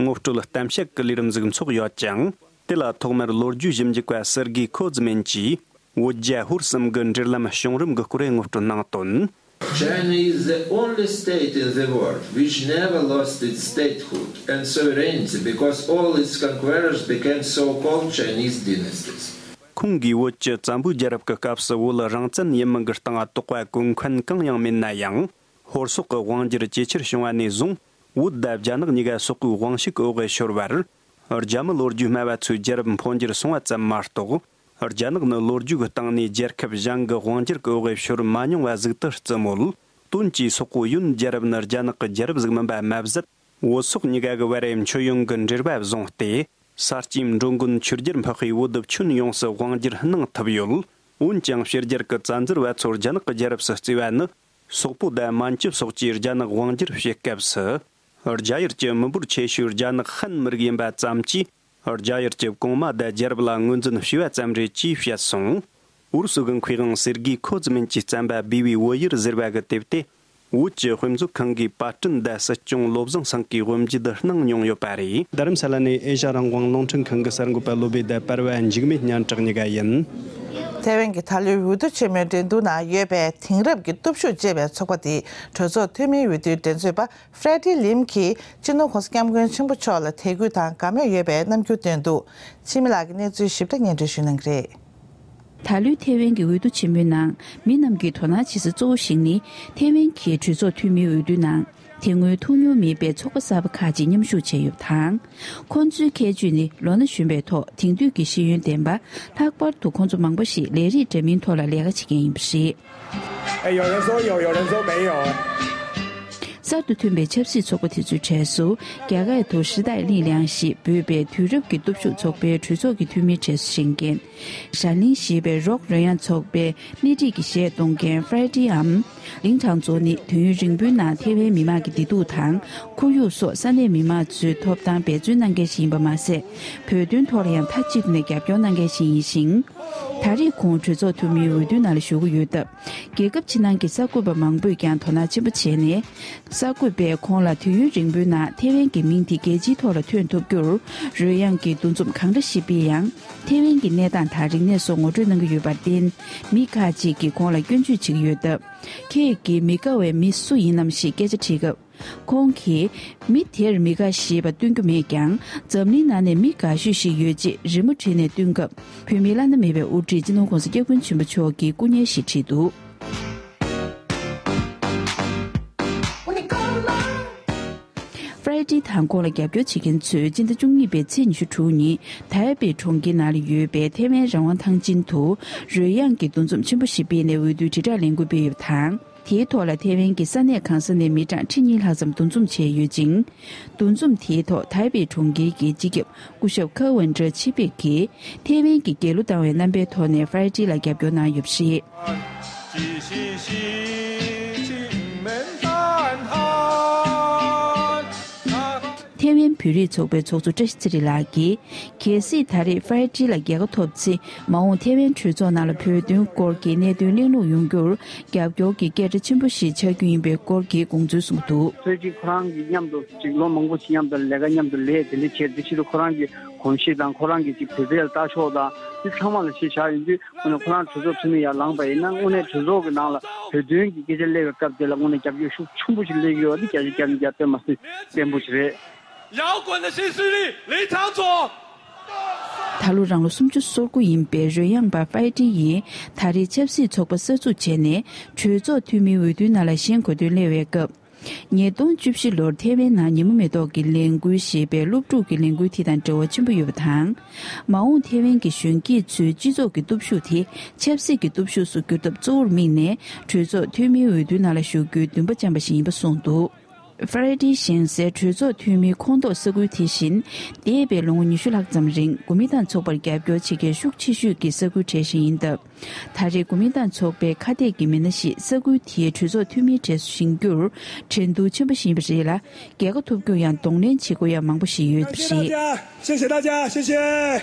ངོ་སྤྲོད་གཏམ་བཤད་ཀྱི་ལས་རིམ་ཟིག་འཚོགས་ཡོད་ཅིང་། དེ་ལ་ཐོག་མར་ལོ་རྒྱུས་ཞིབ་འཇུག་པ་སེར་གི་ཁོ་ཛི་མིན་གྱིས། བོད་རྒྱ་ཧོར་གསུམ་གྱི་འབྲེལ་ལམ་བྱུང་རིམ་གྱི་སྐོར་ངོ་སྤྲོད་གནང་དོན། China is the only state in the world which never lost its statehood and sovereignty because all its conquerors became so-called Chinese dynasties. ཁོང་གིས་བོད་ཀྱི་བཙན་པོའི་རྒྱལ་རབས་ཀྱི་སྐབས་སུ་བོད་རང་བཙན་ཡིན་མིན་གྱི་སྟེང་དོགས་པ་གོན་མཁན་གང་ཡང་མེད་ན་ཡང་། ཧོར་སོག་གི་དབང་སྒྱུར་ཇེ་ཆེར་བྱུང་བ་ནས་བཟུང་། བོད་དང་རྒྱ་ནག་གཉིས་ཀ་སོག་པོའི་དབང་ཤུགས་འོག་གི་ཤོར་བར། རྒྱ་མི་ལོ་རྒྱུས་སྨྲ་བ་ཚོས་རྒྱལ་རབས་འཕོ་འགྱུར་སོང་བ་ཙམ་མ་གཏོགས། རྒྱ་ནག་ནི་ལོ་རྒྱུས་ཀྱི་སྟེང་ནས་རྒྱལ་ཁབ་གཞན་གྱི་དབང་སྒྱུར་གྱི་འོག་གི་ཤོར་མ་མྱོང་བ་ཟིག་ཏུ་བརྩི་མོད། དོན་གྱིས་སོག་པོ་ཡོན་རྒྱལ་རབས་ནི་རྒྱ་ནག་གི་རྒྱལ་རབས་ཟིག་མིན་པ་མ་ཟད། བོད་སོག་གཉིས་ཀ་གི་བར་མཆོད་ཡོན་གྱི་འབྲེལ་བ་བཟུང་སྟེ། ས་སྐྱའི་མགྲོན་དགོན་ཆོས་རྒྱལ་འཕགས་པའི་འོས་བསྡུ་ཁྱོན་ཡོངས་སུ་དབང་སྒྱུར་གནང་ཐུབ་ཡོད། འོན་ཀྱང་ཕྱི་རྒྱལ་གྱི་བཙན་འཛུལ་བ་ཚོར་རྒྱ་ནག་གི་རྒྱལ་རབས་སུ་བརྩི་བ་ནི། སོག་པོ་དང་མན་ཇུ་སོགས་ཀྱིས་རྒྱ་ནག་དབང་སྒྱུར་བྱེད་སྐབས་སུ། རྒྱ་ཡུལ་གྱི་མི་འབོར་ཆེ་ཤོས་རྒྱ་ནག་ཧན་མི་རིགས་ཡིན་པ་ཙམ་གྱིས། རྒྱ་ཡུལ་གྱི་གོང་མ་དང་རྒྱལ་རབས་ལ་ངོས་འཛིན་བྱས་པ་ཙམ་རེད་ཅེས་བཤད་སོང་། ཨུ་རུ་སུ་གི་མཁས་དབང་སེར་གི་ཁོ་ཙི་མིན་གྱིས་བརྩམས་པ་བི་བི་བོད་ཡིག་ཟེར་བ་གི་དེབ་དེ། བོད་ཀྱི་དཔེ་མཛོད་ཁང་གི་པར་སྐྲུན་དང་སྲིད་སྐྱོང་བློ་བཟང་སེང་གེའི་དབུ་འབྱེད་གནང་མྱོང་ཡོད་པ་རེད། རྡ་རམ་ས་ལ་ནས་ཨེ་ཤ་རང་དབང་རླུང་འཕྲིན་ཁང་གི་གསར་འགོད་པ་བློ་བྷེ་དང་པར་བ་འཇིགས་མེད་སྙན་གྲགས་གཉིས་ཀ་ཡིན། ཐའེ་ཝན་གྱི་ད་ལོའི་འོས་བསྡུ་ཆེན་མོའི་འགྲན་བསྡུར་ནང་ཡོད་པའི་དེང་རབས་ཀྱི་སྟོབས་ཤུགས་ཅེས་པའི་ཚོགས་པ་དེས་གྲོས་ཚོགས་འཐུས་མིའི་འོས་བསྡུའི་འགྲན་རྩོད་པ་ཧྥྲེ་ཏི་ལིམ་གྱིས་སྤྱི་ནོར་༸གོང་ས་༸སྐྱབས་མགོན་ཆེན་པོ་མཆོག་ལ་དད་གུས་དང་དགའ་མོས་ཡོད་པའི་རྣམ་འགྱུར་བསྟན་འདུག། འཆི་མེད་ལགས་ཀྱིས་གནས་ཚུལ་ཞིབ་ཕྲ་སྙན་སྒྲོན་ཞུ་གནང་གི་རེད། ད་ལོའི་ཐའེ་ཝན་གྱི་འོས་བསྡུ་ཆེན་མོའི་ནང་མི་རྣམས་ཀྱིས་དོ་སྣང་བྱེད་ས་གཙོ་བོ་ཞིག་ནི་ཐའེ་ཝན་གྱི་གྲོས་ཚོགས་འཐུས་མིའི་འོས་བསྡུའི་ནང་དེ་སྔོན་ཐུག་མྱོང་མེད་པའི་ཚོགས་པ་གསར་པ་ཁག་ཅིག་མཉམ་ཞུགས་བྱས་ཡོད་པ་དང་། ཁོང་ཚོའི་ཁྱད་ཆོས་ནི་ལོ་ན་གཞོན་པའི་ཐོག་དེང་དུས་ཀྱི་ཤེས་ཡོན་ལྡན་པ། ལྷག་པར་དུ་ཁོང་ཚོ་མང་པོ་ཞིག་ལས་རིགས་འདྲ་མིན་ཐོག་ལ་ལས་ཀ་བྱེད་མཁན་ཡིན་པ་རེད། 哎，有人说有，有人说没有。 གསར་དུ་ཐོན་པའི་ཆབ་སྲིད་ཚོགས་པ་དེ་ཚོའི་གྲས་སུ། རྒྱ་སྐད་དུ་时代力量ཞེས་འབོད་པའི་དུས་རབས་ཀྱི་སྟོབས་ཤུགས་ཚོགས་པའི་གྲོས་ཚོགས་ཀྱི་འཐུས་མིའི་གྲས་སུ་བཞེངས་མཁན། ཧྲན་ལིང་ཞེས་པའི་རོགས་རོལ་དབྱངས་ཚོགས་པའི་སྣེ་ཁྲིད་ཀྱི་གཞས་གཏོང་མཁན་ཧྥ་རེ་ཏིའམ། ལིང་ཁྲང་ཙོ་ནི་དུས་ཡུན་རིང་པོའི་ནང་ཐེ་ཝན་མི་མང་གི་བདེ་སྡུག་དང་། ཁོར་ཡུག་སོགས་ས་གནས་མི་མང་ཚོའི་ཐོབ་ཐང་འབད་བརྩོན་གནང་མཁན་ཞིག་ཡིན་པ་མ་ཟད། བོད་དོན་ཐོག་ལ་ཡང་མཐའ་གཅིག་ཏུ་ནས་རྒྱབ་སྐྱོར་གནང་མཁན་ཞིག་ཡིན་ཞིང་། ད་རེས་ཁོང་གྲོས་ཚོགས་འཐུས་མིའི་འོས་བསྡུའི་ནང་ལ་ཞུགས་ཀྱི་ཡོད་སྟབས། རྒྱལ་ཁབ་ཕྱི་ནང་གི་གསར་འགོད་པ་མང་པོས་ཀྱང་དོ་སྣང་ཆེན་པོ་བྱས་ནས། གསར་འགོད་པས་ཁོང་ལ་དུས་ཡུན་རིང་པོའི་ནང་ཐེ་ཝན་གྱི་མིང་དེ་རྒྱལ་སྤྱིའི་ཐོག་ལ་ཐོན་ཐུབ་རྒྱུར་རོལ་དབྱངས་ཀྱི་འདུ་འཛོམས་གང་འདྲ་ཞིག་སྤེལ་ཡང་། ཐེ་ཝན་གྱི་གནས་སྟངས་དང་རིག་གནས་སོགས་ངོ་སྤྲོད་གནང་གི་ཡོད་པར་བརྟེན། མི་ཁག་ཅིག་གིས་ཁོང་ལ་སྐྱོན་བརྗོད་བྱེད་ཀྱི་ཡོད་སྟབས། ཁྱེད་ཀྱིས་མི་དགའ་བའི་མི་སུ་ཡིན་ནམ་ཞེས་སྐད་ཆ་དྲིས་སྐབས། ཁོང་གིས་མི་དེར་མི་དགའ་ཞེས་པ་སྟོན་རྒྱུ་མེད་ཀྱང་། འཛམ་གླིང་ནང་ནས་མི་དགའ་ཤོས་ཤིག་ཡོད་ཅེས་རི་མོ་བྲིས་ནས་སྟོན་སྐབས། བོད་མིའི་བླ་ན་མེད་པའི་དབུ་ཁྲིད་སྤྱི་ནོར་༸གོང་ས་༸སྐྱབས་མགོན་ཆེན་པོ་མཆོག་གི་སྐུ་བརྙན་ཞིག་བྲིས་འདུག། ཧྥ་རེ་ཏི་དང་ཁོང་ལ་རྒྱབ་སྐྱོར་བྱེད་མཁན་ཚོས་སྤྱི་ཟླ་བཅུ་གཉིས་པའི་ཚེས་ཉི་ཤུ་དྲུག་ཉིན་ཐའེ་པེ་གྲོང་ཁྱེར་ནང་ལ་ཡོད་པའི་ཐའེ་ཝན་རང་དབང་ཐང་ཆེན་དུ་རོལ་དབྱངས་ཀྱི་འདུ་འཛོམས་ཆེན་པོ་ཞིག་སྤེལ་ནས་འོས་བསྡུའི་དྲིལ་བསྒྲགས་ལས་འགུལ་སྤེལ་ཡོད་པ་དང་། དེའི་ཐོག་ལ་ཐའེ་ཝན་གྱི་ས་གནས་གང་ས་ནས་མི་གྲངས་ཁྲི་གཉིས་ལྷག་ཙམ་འདུ་འཛོམས་བྱས་ཡོད་ཅིང་། འདུ་འཛོམས་དེའི་ཐོག་ཐའེ་པེ་གྲོང་ཁྱེར་གྱི་སྤྱི་ཁྱབ་སྐུ་ཞབས་ཁ་ཝན་ཀྲི་ཆི་པེག་གིས་ཐའེ་ཝན་གྱི་རྒྱལ་གླུ་བཏང་བའི་རྣམ་པའི་ཐོག་ནས་ཧྥ་རེ་ཏི་ལ་རྒྱབ་སྐྱོར་གནང་ཡོད་པ་རེད། ཐའེ་ཝན་བོད་རིགས་ཚོགས་པའི་ཚོགས་གཙོ་བཀྲ་ཤིས་ཚེ་རིང་ལགས་ཀྱིས། གལ་སྲིད་ད་རེས་ཧྥ་རེ་ཏི་ལ་རྒྱལ་ཁ་ཐོབ་ཚེ། མ་འོངས་ཐའེ་ཝན་གྲོས་ཚོགས་ནང་ལ་བོད་དོན་སྐོར་གྱི་གནད་དོན་གླེང་ལུགས་ཡོང་རྒྱུར་རྒྱབ་སྐྱོར་གྱི་སྐད་སྒྲ་ཆེན་པོ་ཞིག་ཆགས་རྒྱུ་ཡིན་པའི་སྐོར་གྱི་དགོངས་ཚུལ་གསུངས་འདུག། ཧྥ་རེ་ཏི་ཁོ་རང་གིས་མཉམ་དུ་ཅིག་ལོ་མང་པོ་ཞིག་མཉམ་དུ་ལས་ཀ་མཉམ་དུ་ལས་དེ་འདྲ་བྱས། དེ་ཕྱིར་ཁོ་རང་གི་གོམས་གཤིས་དང་ཁོ་རང་གི་ཅིག་བོད་པའི་ལྟ་ཕྱོགས་དང་དེ་ཚང་མ་ལ་གཞི་བཞག་ཡིན་དུས། དངོས་གནས་ཁོ་རང་གྲོས་ཚོགས་འཐུས་མི་ཡར་ལངས་པ་ཡིན་ན། དངོས་གནས་གྲོས་ཚོགས་ཀྱི་ནང་ལ་བོད་དོན་གྱི་སྐད་ཆ་སླེབས་པའི་སྐབས་དེ་ལ་དངོས་གནས་རྒྱབ་སྐྱོར་ཤུགས་ཆེན་པོ་ཞིག་སླེབས་ཡོད་པ་འདི་བརྒྱ་ཆ་བརྒྱ་ནས་བརྒྱ་དཔེ་མ་སྲིད་བརྟན་པོ་ཞིག་རེད། 摇滚的新势力林昶佐。 ད་ལོ་རང་ལོ་སུམ་ཅུ་སོ་དགུ་ཡིན་པའི་རོལ་དབྱངས་པ་ཧྥ་རེ་ཏི་ཡིས་ད་རེས་ཆབ་སྲིད་ཚོགས་པ་གསར་འཛུགས་བྱས་ནས་གྲོས་ཚོགས་འཐུས་མིའི་འོས་བསྡུའི་ནང་ལ་ཞེན་དགོས་དོན་སླེབས་པའི་སྐབས། ཉིས་སྟོང་བཅུ་བཞི་ལོར་ཐའེ་ཝན་ནང་ཉིན་མོ་མེ་ཏོག་གི་ལས་འགུལ་ཞེས་པའི་སློབ་ཕྲུག་གི་ལས་འགུལ་དེ་དང་འབྲེལ་བ་ཆེན་པོ་ཡོད་པ་དང་། མ་འོངས་ཐའེ་ཝན་གྱི་གཞོན་སྐྱེས་ཚོའི་སྤྱི་ཚོགས་ཀྱི་སྟོབས་ཤུགས་དེ་ཆབ་སྲིད་ཀྱི་སྟོབས་ཤུགས་སུ་འགྱུར་ཐབས་གཙོ་བོར་དམིགས་ནས་གྲོས་ཚོགས་འཐུས་མིའི་འོས་བསྡུའི་ནང་ལ་ཞུགས་རྒྱུའི་འདུན་པ་བཅངས་པ་ཞིག་ཡིན་པ་གསུངས་འདུག། ཧྥ་རེ་ཏི་བཞེངས་སའི་གྲོས་ཚོགས་འཐུས་མིའི་ཁོངས་གཏོགས་ས་ཁུལ་དེ་བཞིན། འདས་པའི་ལོ་ངོ་ཉི་ཤུ་ལྷག་ཙམ་རིང་གོ་མིན་ཏང་ཚོགས་པར་རྒྱབ་སྐྱོར་བྱེད་མཁན་ཤུགས་ཆེ་ཤོས་ཀྱི་ས་ཁུལ་གྲས་ཤིག་ཡིན་སྟབས། ད་རེས་གོ་མིན་ཏང་ཚོགས་པའི་ཁ་གཏད་ཀྱི་མི་སྣ་ཞིག་ས་ཁུལ་དེའི་གྲོས་ཚོགས་འཐུས་མིའི་གྲས་སུ་བཞེངས་རྒྱུར་འགྲན་བསྡུར་ཆེན་པོ་ཞིག་ཡིན་པ་རེད་ལ། རྒྱལ་ཁ་ཐོབ་རྒྱུར་ཡང་གདོང་ལེན་བྱེད་དགོས་ཡ་མང་པོ་ཞིག་ཡོད་པ་རེད། 谢谢大家，谢谢大家，谢谢。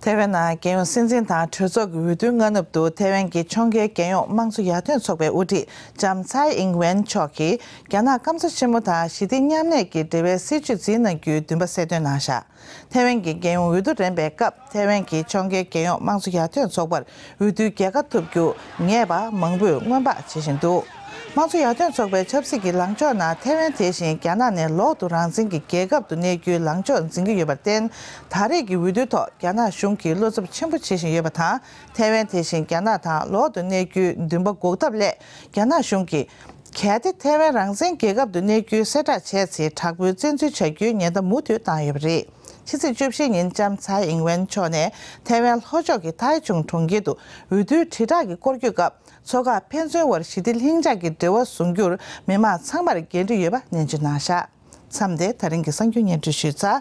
ཐའེ་ཝན་ནང་རྒྱལ་ཡོངས་སྲིད་འཛིན་དང་གྲོས་ཚོགས་ཀྱི་འོས་བསྡུའི་སྔ་ནུབ་ཏུ། ཐའེ་ཝན་གྱི་ཕྱོགས་འགལ་རྒྱལ་ཡོངས་དམངས་གཙོ་ཡར་ཐོན་ཚོགས་པའི་དབུ་ཁྲིད་ལྕམ་ཚའེ་ཨིང་ཝེན་མཆོག་གིས་རྒྱ་ནག་སྐམ་ས་ཆེན་མོ་དང་ཞི་བདེ་མཉམ་གནས་ཀྱི་འབྲེལ་བའི་སྲིད་བྱུས་འཛིན་གནང་རྒྱུའི་འདུན་པ་གསལ་སྟོན་གནང་བཞག། ཐའེ་ཝན་གྱི་རྒྱལ་ཡོངས་འོས་བསྡུ་རན་པའི་སྐབས། ཐའེ་ཝན་གྱི་ཕྱོགས་འགལ་རྒྱལ་ཡོངས་དམངས་གཙོ་ཡར་ཐོན་ཚོགས་པར་འོས་བསྡུའི་རྒྱལ་ཁ་ཐོབ་རྒྱུ་ངེས་པ་མང་པོས་སྔོན་དཔག་བྱེད་བཞིན་འདུག། དམངས་གཙོ་ཡར་ཐོན་ཚོགས་པའི་ཆབ་སྲིད་ཀྱི་ལངས་ཕྱོགས་ནང་། ཐའེ་ཝན་དེ་བཞིན་རྒྱ་ནག་ནས་ལོག་ཏུ་རང་བཙན་གྱི་རྒྱལ་ཁབ་ཏུ་གནས་རྒྱུའི་ལངས་ཕྱོགས་འཛིན་གྱི་ཡོད་པར་བརྟེན། ད་རེས་ཀྱི་འོས་བསྡུའི་ཐོག་རྒྱ་ནག་གཞུང་གིས་བློ་འཚབ་ཆེན་པོ་བྱེད་བཞིན་ཡོད་པ་དང་། ཐའེ་ཝན་དེ་བཞིན་རྒྱ་ནག་དང་ལོག་ཏུ་གནས་རྒྱུའི་འདུན་པ་འགོག་ཐབས་སླད། རྒྱ་ནག་གཞུང་གིས། གལ་ཏེ་ཐའེ་ཝན་རང་བཙན་རྒྱལ་ཁབ་ཏུ་གནས་རྒྱུའི་གསལ་བསྒྲགས་བྱས་ཚེ། དྲག་པོའི་བཙན་འཛུལ་བྱ་རྒྱུའི་ཉེན་བརྡ་མུ་མཐུད་བཏང་ཡོད་པ་རེད། ཕྱི་ཚེས་བཅུ་བཞི་ཉིན་ལྕམ་ཚའེ་ཨིང་ཝེན་མཆོག་ནས་ཐའེ་ཝན་ལྷོ་ཕྱོགས་ཀྱི་ཐའེ་ཆུང་གྲོང་ཁྱེར་དུ་འོས་བསྡུའི་དྲིལ་བསྒྲགས་ཀྱི་སྐོར་སྐྱོད་སྐབས། མཚོ་འགག་ཕན་ཚུན་དབར་ཞི་བདེ་ལྷིང་འཇགས་ཀྱི་འབྲེལ་བ་བཟུང་རྒྱུར་མི་མང་ཚང་མར་འགན་འཁྲི་ཡོད་པ་ནན་བརྗོད་གནང་བཞག། མཚམས་འདིར་ད་རིང་གི་གསར་འགྱུར་སྙན་སྒྲོན་ཞུས་ཚར།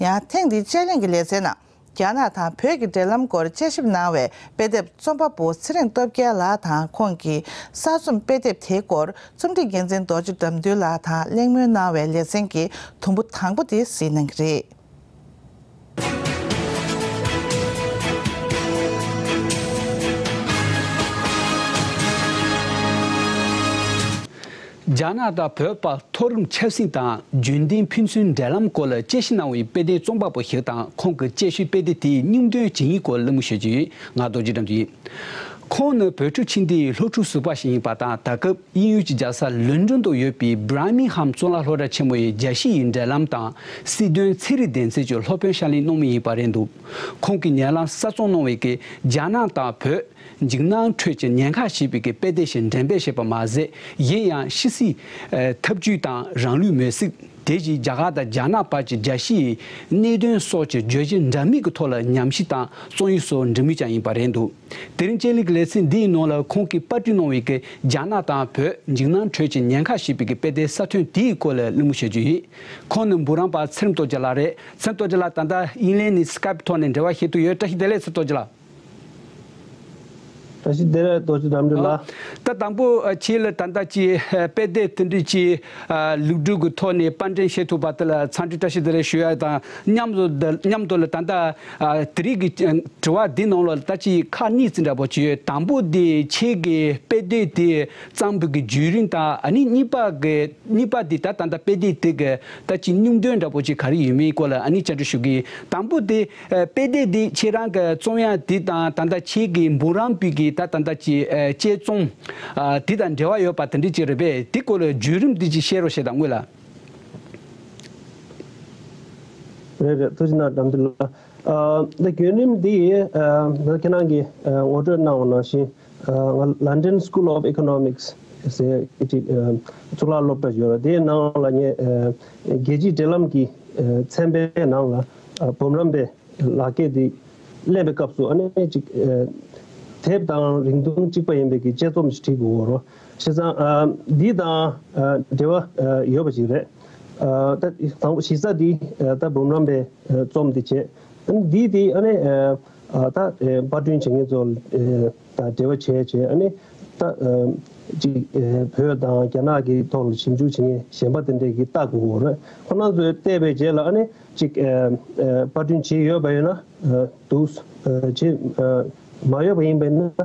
ཡང་ཐེངས་འདིའི་དཔྱད་གླེང་གི་ལེ་ཚན་ནང་། རྒྱ་ནག་དང་བོད་ཀྱི་འབྲེལ་ལམ་སྐོར་དཔྱད་ཞིབ་གནང་བའི་དཔེ་དེབ་རྩོམ་པ་པོ་ཚེ་རིང་སྟོབས་རྒྱལ་ལགས་དང་ཁོང་གི་གསར་རྩོམ་དཔེ་དེབ་དེའི་སྐོར་རྩོམ་སྒྲིག་འགན་འཛིན་རྡོ་རྗེ་དགྲ་འདུལ་ལགས་དང་གླེང་མོལ་གནང་བའི་ལེ་ཚན་གྱི་དུམ་བུ་དང་པོ་དེ་གཟིགས་གནང་གི་རེད། རྒྱ་ནག་དང་བོད་བར་མཐོ་རིམ་ཆབ་སྲིད་དང་རྒྱུན་ལྡན་ཕན་ཚུན་འབྲེལ་ལམ་སྐོར་ལ་དཔྱད་ཞིབ་གནང་བའི་དཔེ་དེབ་རྩོམ་པ་པོ་ཞིག་དང་ཁོང་གི་དཔྱད་ཞིབ་དཔེ་དེབ་དེའི་སྙིང་དོན་ཇི་ཡིན་སྐོར་གླེང་མོལ་ཞུ་རྒྱུ་ཡིན། ང་རྡོ་རྗེ་དགྲ་འདུལ་ཡིན། ཁོང་ནི་བོད་ཕྲུག་ཆེ་འདིའི་སློབ་ཕྲུག་ཟུར་པ་ཞིག་ཡིན་པ་དང་། ད་སྐབས་དབྱིན་ཡུལ་གྱི་རྒྱལ་ས་ལོན་ཌོན་དུ་ཡོད་པའི་Birmingham་གཙུག་ལག་སློབ་གྲྭ་ཆེན་མོ་ཡི་རྒྱལ་སྤྱི་ཡི་འབྲེལ་ལམ་དང་སྲིད་དོན་ཚན་རིག་སྡེ་ཚན་གྱི་སློབ་དཔོན་ཕྱག་ལས་གནང་མུས་ཡིན་པ་རེད་འདུག་ཁོང་གིས་ཉེ་ལམ་གསར་རྩོམ་གནང་བའི་གི་རྒྱ་ནག་དང་བོད་འཇིགས་སྣང་ཁྲོད་ཀྱི་ཉེན་ཁ་ཞེས་པའི་གི་དཔེ་དེབ་ཞིག་འགྲེམས་སྤེལ་བྱས་པ་མ་ཟད། གཞན་ཡང་ཕྱི་སྲིད་ཨ་ཐབས་ཇུས་དང་རང་ལུས་མེར་སྲེག་དེ་བཞིན་རྒྱ་གར་དང་རྒྱ་ནག་བར་གྱི་རྒྱལ་སྤྱི་ཡི་གནད་དོན་སོགས་ཀྱི་བརྗོད་གཞི་འདྲ་མིན་གྱི་ཐོག་ལ་ཉམས་ཞིབ་དང་རྩོམ་ཡིག་སོགས་འབྲི་མུས་ཀྱང་ཡིན་པ་རེད་འདུག་དེ་རིང་དཔྱད་གླེང་གི་ལེ་ཚན་འདིའི་ནང་ལ་ཁོང་གིས་པར་སྐྲུན་གནང་བའི་གི་རྒྱ་ནག་དང་བོད་འཇིགས་སྣང་ཁྲོད་ཀྱི་ཉེན་ཁ་ཞེས་པའི་གི་དཔེ་དེབ་གསར་ཐོན་དེའི་སྐོར་ལ་གླེང་མོལ་བྱ་རྒྱུ་ཡིན། ཁོང་ནི་འབུམ་རམས་པ་ཚེ་རིང་སྟོབས་རྒྱལ་ལགས་རེད། ཚེ་རིང་སྟོབས་རྒྱལ་ལགས། ད་ལྟ་དབྱིན་ལན་ནས་སི་ཀའེབ་ཐོག་ནས་འབྲེལ་བ་བྱེད་ཐུབ་ཡོད། བཀྲ་ཤིས་བདེ་ལེགས། ཚེ་རིང་སྟོབས་རྒྱལ་ལགས། བཀྲ་ཤིས་བདེ་ལེགས། རྡོ་རྗེ་དགྲ་འདུལ་ལགས། ད་དང་པོ་ཨ་ཁྱེད་ལ་ད་ལྟ་ཅིག་ཨ་དཔེ་དེབ་དེ་འདྲ་ཅིག་ཨ་ལུགས་སྒྲིག་གི་ཐོག་ནས་པར་འགྲེམས་བྱེད་ཐུབ་པ་དེ་ལ་འཚམས་འདྲི་བཀྲ་ཤིས་བདེ་ལེགས་ཞུ་ཡ་དང་མཉམ་དུ། མཉམ་དུ་ལ་ད་ལྟ་ཨ་དེ་རིང་གི་དྲི་བ་འདི་ནང་ལ་ད་ཅིག་ཁག་གཉིས་ཙམ་འདྲ་པོ་ཅིག་ཡོད། དང་པོ་དེ་ཁྱེད་ཀྱི་དཔེ་དེབ་དེ་བརྩམས་པའི་གི་བརྒྱུད་རིམ་དང་། ཨ་ནི་གཉིས་པ་གི་གཉིས་པ་དེ་ད་ད་ལྟ་དཔེ་དེབ་དེ་གི་ད་ཅིག་སྙིང་དོན་འདྲ་པོ་ཅིག་ག་རེ་ཡོད་མེད་སྐོར་ལ་ཨ་ནི་བཅར་འདྲི་ཞུ་གི་ཡིན། དང་པོ་དེ་ཨ་དཔེ་དེབ་འདི་ཁྱེད་རང་གི་རྩོམ་ཡག་འདི་དང་ད་ལྟ་ཁྱེད་ཀྱི་འབུམ་རམས་པའི་གི་ད་ད་ལྟ་ཅིག་ཨ་དཔྱད་རྩོམ་ཨ་འདི་དང་འབྲེལ་བ་ཡོད་པ་དེ་འདྲ་ཅིག་རེད་པས། དེ་སྐོར་ལ་བརྒྱུད་རིམ་འདི་ཅིག་བཤད་རོགས་བྱེད་དང་། དངོས་ལ། རེད་རེད། ཐུགས་རྗེ་གནང་། དགྲ་འདུལ་ལགས། ཨ་ད་བརྒྱུད་རིམ་འདི་ཨ་ད་ཁྱེད་རང་གིས་ཨ་ངོ་སྤྲོད་གནང་བ་ནང་བཞིན། ཨ་ང་London School of Economics ཟེར་གཅིག་ཨ་གཙུག་ལག་སློབ་གྲྭ་ཡོད་རེད། དེའི་ནང་ལ་ངས་ཨ་རྒྱལ་སྤྱིའི་འབྲེལ་ལམ་གྱི་ཨ་ཚན་པའི་ནང་ལ་ཨ་འབུམ་རམས་པའི་ལག་འཁྱེར་དེ་ལེན་པའི་སྐབས་སུ་ཨ་ནི་གཅིག་ཨ་དེབ་དང་རིང་ཐུང་གཅིག་པ་ཡིན་པའི་གི་དཔྱད་རྩོམ་ཞིག་བྲིས་དགོས་རེད། བྱས་ཙང་ཨ་འདི་དང་ཨ་འབྲེལ་བ་ཨ་ཡོད་པ་ཞིག་རེད། ཨ་ད་དང་པོ་གཞི་རྩ་འདི་ཨ་ད་འབུམ་རམས་པའི་ཨ་རྩོམ་འདི་བྱས། ཨ་ནི་འདི་དེ་ཨ་ནི་ཨ་ད་ཨ་པར་སྐྲུན་བྱེད་མཁན་ཚོ་ཨ་དང་འབྲེལ་བ་བྱས་བྱས། ཨ་ནི་ད་ཨ་ཅིག་ཨ་བོད་དང་རྒྱ་ནག་གི་ཐོག་ལ་ཞིབ་འཇུག་བྱེད་མཁན་གཞན་པ་དེ་འདྲས་ཀྱིས་ལྟ་དགོས་རེད། ཁོ་རང་ཚོས་བལྟས་པའི་རྗེས་ལ་ཨ་ནི་ཅིག་ཨ་ཨ་པར་སྐྲུན་བྱས་ཡོད་པ་ཡིན་ན་ཨ་འདུག་ཨ་བྱས་ཨ་མ་ཡོད་པ་ཡིན་པ་ཡིན་ན་ཨ་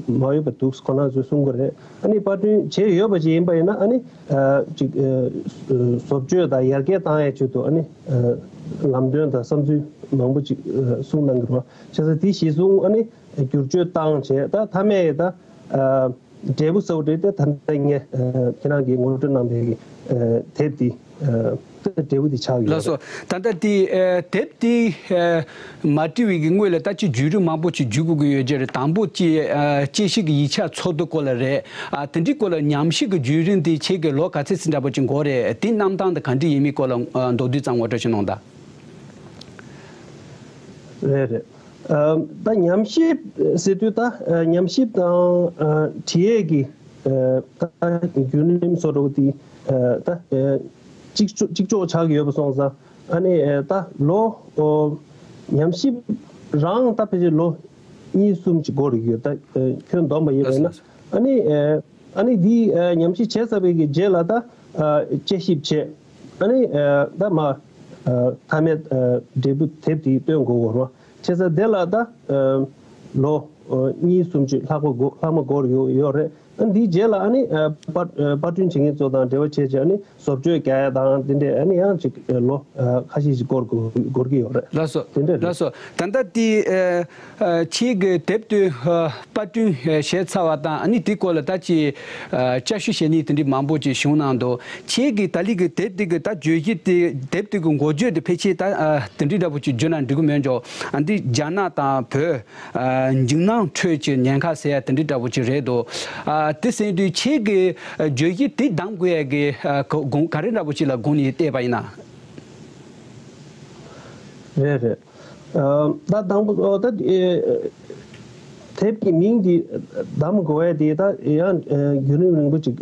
མ་ཡོད་པ་འདུག་ཁོ་རང་ཚོས་གསུང་གི་རེད། ཨ་ནི་པར་སྐྲུན་བྱས་ཡོད་པ་ཅིག་ཡིན་པ་ཡིན་ན་ཨ་ནི་ཨ་ཅིག་ཨ་བཟོ་བཅོས་དང་ཡར་རྒྱས་བཏང་ཡའི་ཆེད་དུ་ཨ་ནི་ཨ་ལམ་སྟོན་དང་བསམ་ཚུལ་མང་པོ་ཅིག་ཨ་གསུང་གནང་གི་རེད། བྱས་ཙང་དེ་གཞི་བཟུང་ཨ་ནི་བསྒྱུར་བཅོས་བཏང་བྱས། ད་མཐའ་མའི་ད་ཨ་འབྲས་བུ་གསལ་པོ་རེད་དེ། ད་ལྟ་ངས་ཨ་ཁྱེད་རང་གིས་ངོ་སྤྲོད་གནང་པའི་ཨ་དེབ་འདི་ཨ་འབྲས་བུ་འདི་ཆགས་ཡོད་ལགས་སོ། རེད། ད་ལྟ་དེ་ཨ་དེབ་དེ་ཨ་མ་བྲིས་པའི་གི་སྔོན་ལ་ད་ཅིག་བརྒྱུད་རིམ་མང་པོ་ཅིག་བརྒྱུད་དགོས་ཀྱི་ཡོད་ཀྱི་རེད། དང་པོ་ཅིག་ཨ་དཔྱད་ཞིབ་ཀྱི་ཡིག་ཆ་འཚོལ་བསྡུ་སྐོར་ལ་རེད། ཨ་དེ་འདྲའི་སྐོར་ལ་ཉམས་ཞིབ་ཀྱི་བརྒྱུད་རིམ་དེ་ཁྱེད་ཀྱི་ལོ་ག་ཚོད་ཙམ་འདྲ་པོ་ཅིག་འགོར་རེད། དེ་གནང་སྟངས་དེ་ག་འདྲ་ཡིན་མིན་སྐོར་ལ་ཨ་མདོར་བསྡུས་ཙམ་ངོ་སྤྲོད་ཅིག་གནང་དང་། རེད་རེད། ཨ་ད་ཉམས་ཞིབ་ཟེར་དུས་ད་ཨ་ཉམས་ཞིབ་དང་ཨ་བྲིས་ཡས་ཀྱི་ཨ་ད་བརྒྱུད་རིམ་བཟོ་འདྲ་པོ་དེ་ཨ་ད་ཨ་གཅིག་ལྕོགས་གཅིག་ལྕོགས་ཆགས་ཀྱི་ཡོད་པ་སོང་ཙང་། ཨ་ནི་ཨ་ད་ལོ་ཨོ་ཉམས་ཞིབ་རང་ད་ཕལ་ཆེར་ལོ་གཉིས་གསུམ་ཅིག་འགོར་གྱི་ཡོད། ད་ཨ་ཁྱོན་བསྡོམས་པ་ཡིན་པ་ཡིན་ན། ཨ་ནི་ཨ་ཨ་ནི་འདི་ཨ་ཉམས་ཞིབ་བྱས་ཚར་བའི་གི་རྗེས་ལ་ད་ཨ་དཔྱད་ཞིབ་བྱས། ཨ་ནི་ཨ་ད་མ་ཨ་མཐའ་མའི་ཨ་འབྲས་བུ་དེབ་དེ་སྟོན་དགོས་ཀྱི་རེད། བྱས་ཙང་དེ་ལ་ད་ཨ་ལོ་ཨ་གཉིས་གསུམ་ཅིག་ལྷག་པ་འགོར་ལྷག་མ་འགོར་ཡོད་ཡོད་རེད། ཨ་འདིའི་རྗེས་ལ་ཨ་ནི་ཨ་པར་ཨ་པར་སྐྲུན་བྱེད་མཁན་ཚོ་དང་འབྲེལ་བ་བྱས་བྱས། ཨ་ནི་བཟོ་བཅོས་རྒྱག་ཡ་དང་དེ་འདྲས་ཨ་ནི་ཡང་ཅིག་ལོ་ཨ་ཁ་ཤས་ཤིག་འགོར་དགོས་འགོར་གྱི་ཡོད་རེད། ལགས་སོ། དེ་འདྲས་རེད། ལགས་སོ། ད་ལྟ་དེ་ཨ་ཨ་ཁྱེད་ཀྱི་དེབ་དེ་ཨ་པར་སྐྲུན་ཨ་བྱས་ཚར་བ་དང་། ཨ་ནི་དེའི་སྐོར་ལ་ད་ཅིག་ཨ་བསྐྱར་ཞིབ་བྱེད་མཁན་དེ་འདྲས་མང་པོ་ཅིག་བྱུང་གནང་འདུག་ཁྱེད་ཀྱིས་ད་ལྟའི་གི་དེབ་དེ་གི་ད་བརྗོད་གཞི་དེ། དེབ་དེ་གི་འགོ་བརྗོད་དེ་ཕལ་ཆེར་ད་ཨ་དེ་འདྲས་འདྲ་པོ་ཅིག་བརྗོད་ན་འགྲིག་གི་མེད་འགྲོ། ཨ་འདི་རྒྱ་ནག་དང་བོད་ཨ་འཇིགས་སྣང་ཁྲོད་ཀྱི་ཉེན་ཁ་ཟེར་ཡ་དེ་འདྲའི་འདྲ་པོ་ཅིག་རེད་འདུག་ཨ་དེ་ཟེར་དུས་ཁྱེད་ཀྱིས་ཨ་བརྗོད་གཞི་དེ་གདམ་དགོས་ཡ་གི་ཨ་གོ་དགོངས་ག་རེ་འདྲ་པོ་ཅིག་ལ་དགོངས་ནས་བལྟས་པ་ཡིན་ན། རེད་རེད། ཨ་ད་དང་པོ་ཨ་ད་ཨེ་ དེབ་ཀྱི་མིང་འདི་གདམ་དགོས་ཡ་དེ་ད་ཡང་བརྒྱུད་རིམ་རིང་པོ་ཅིག་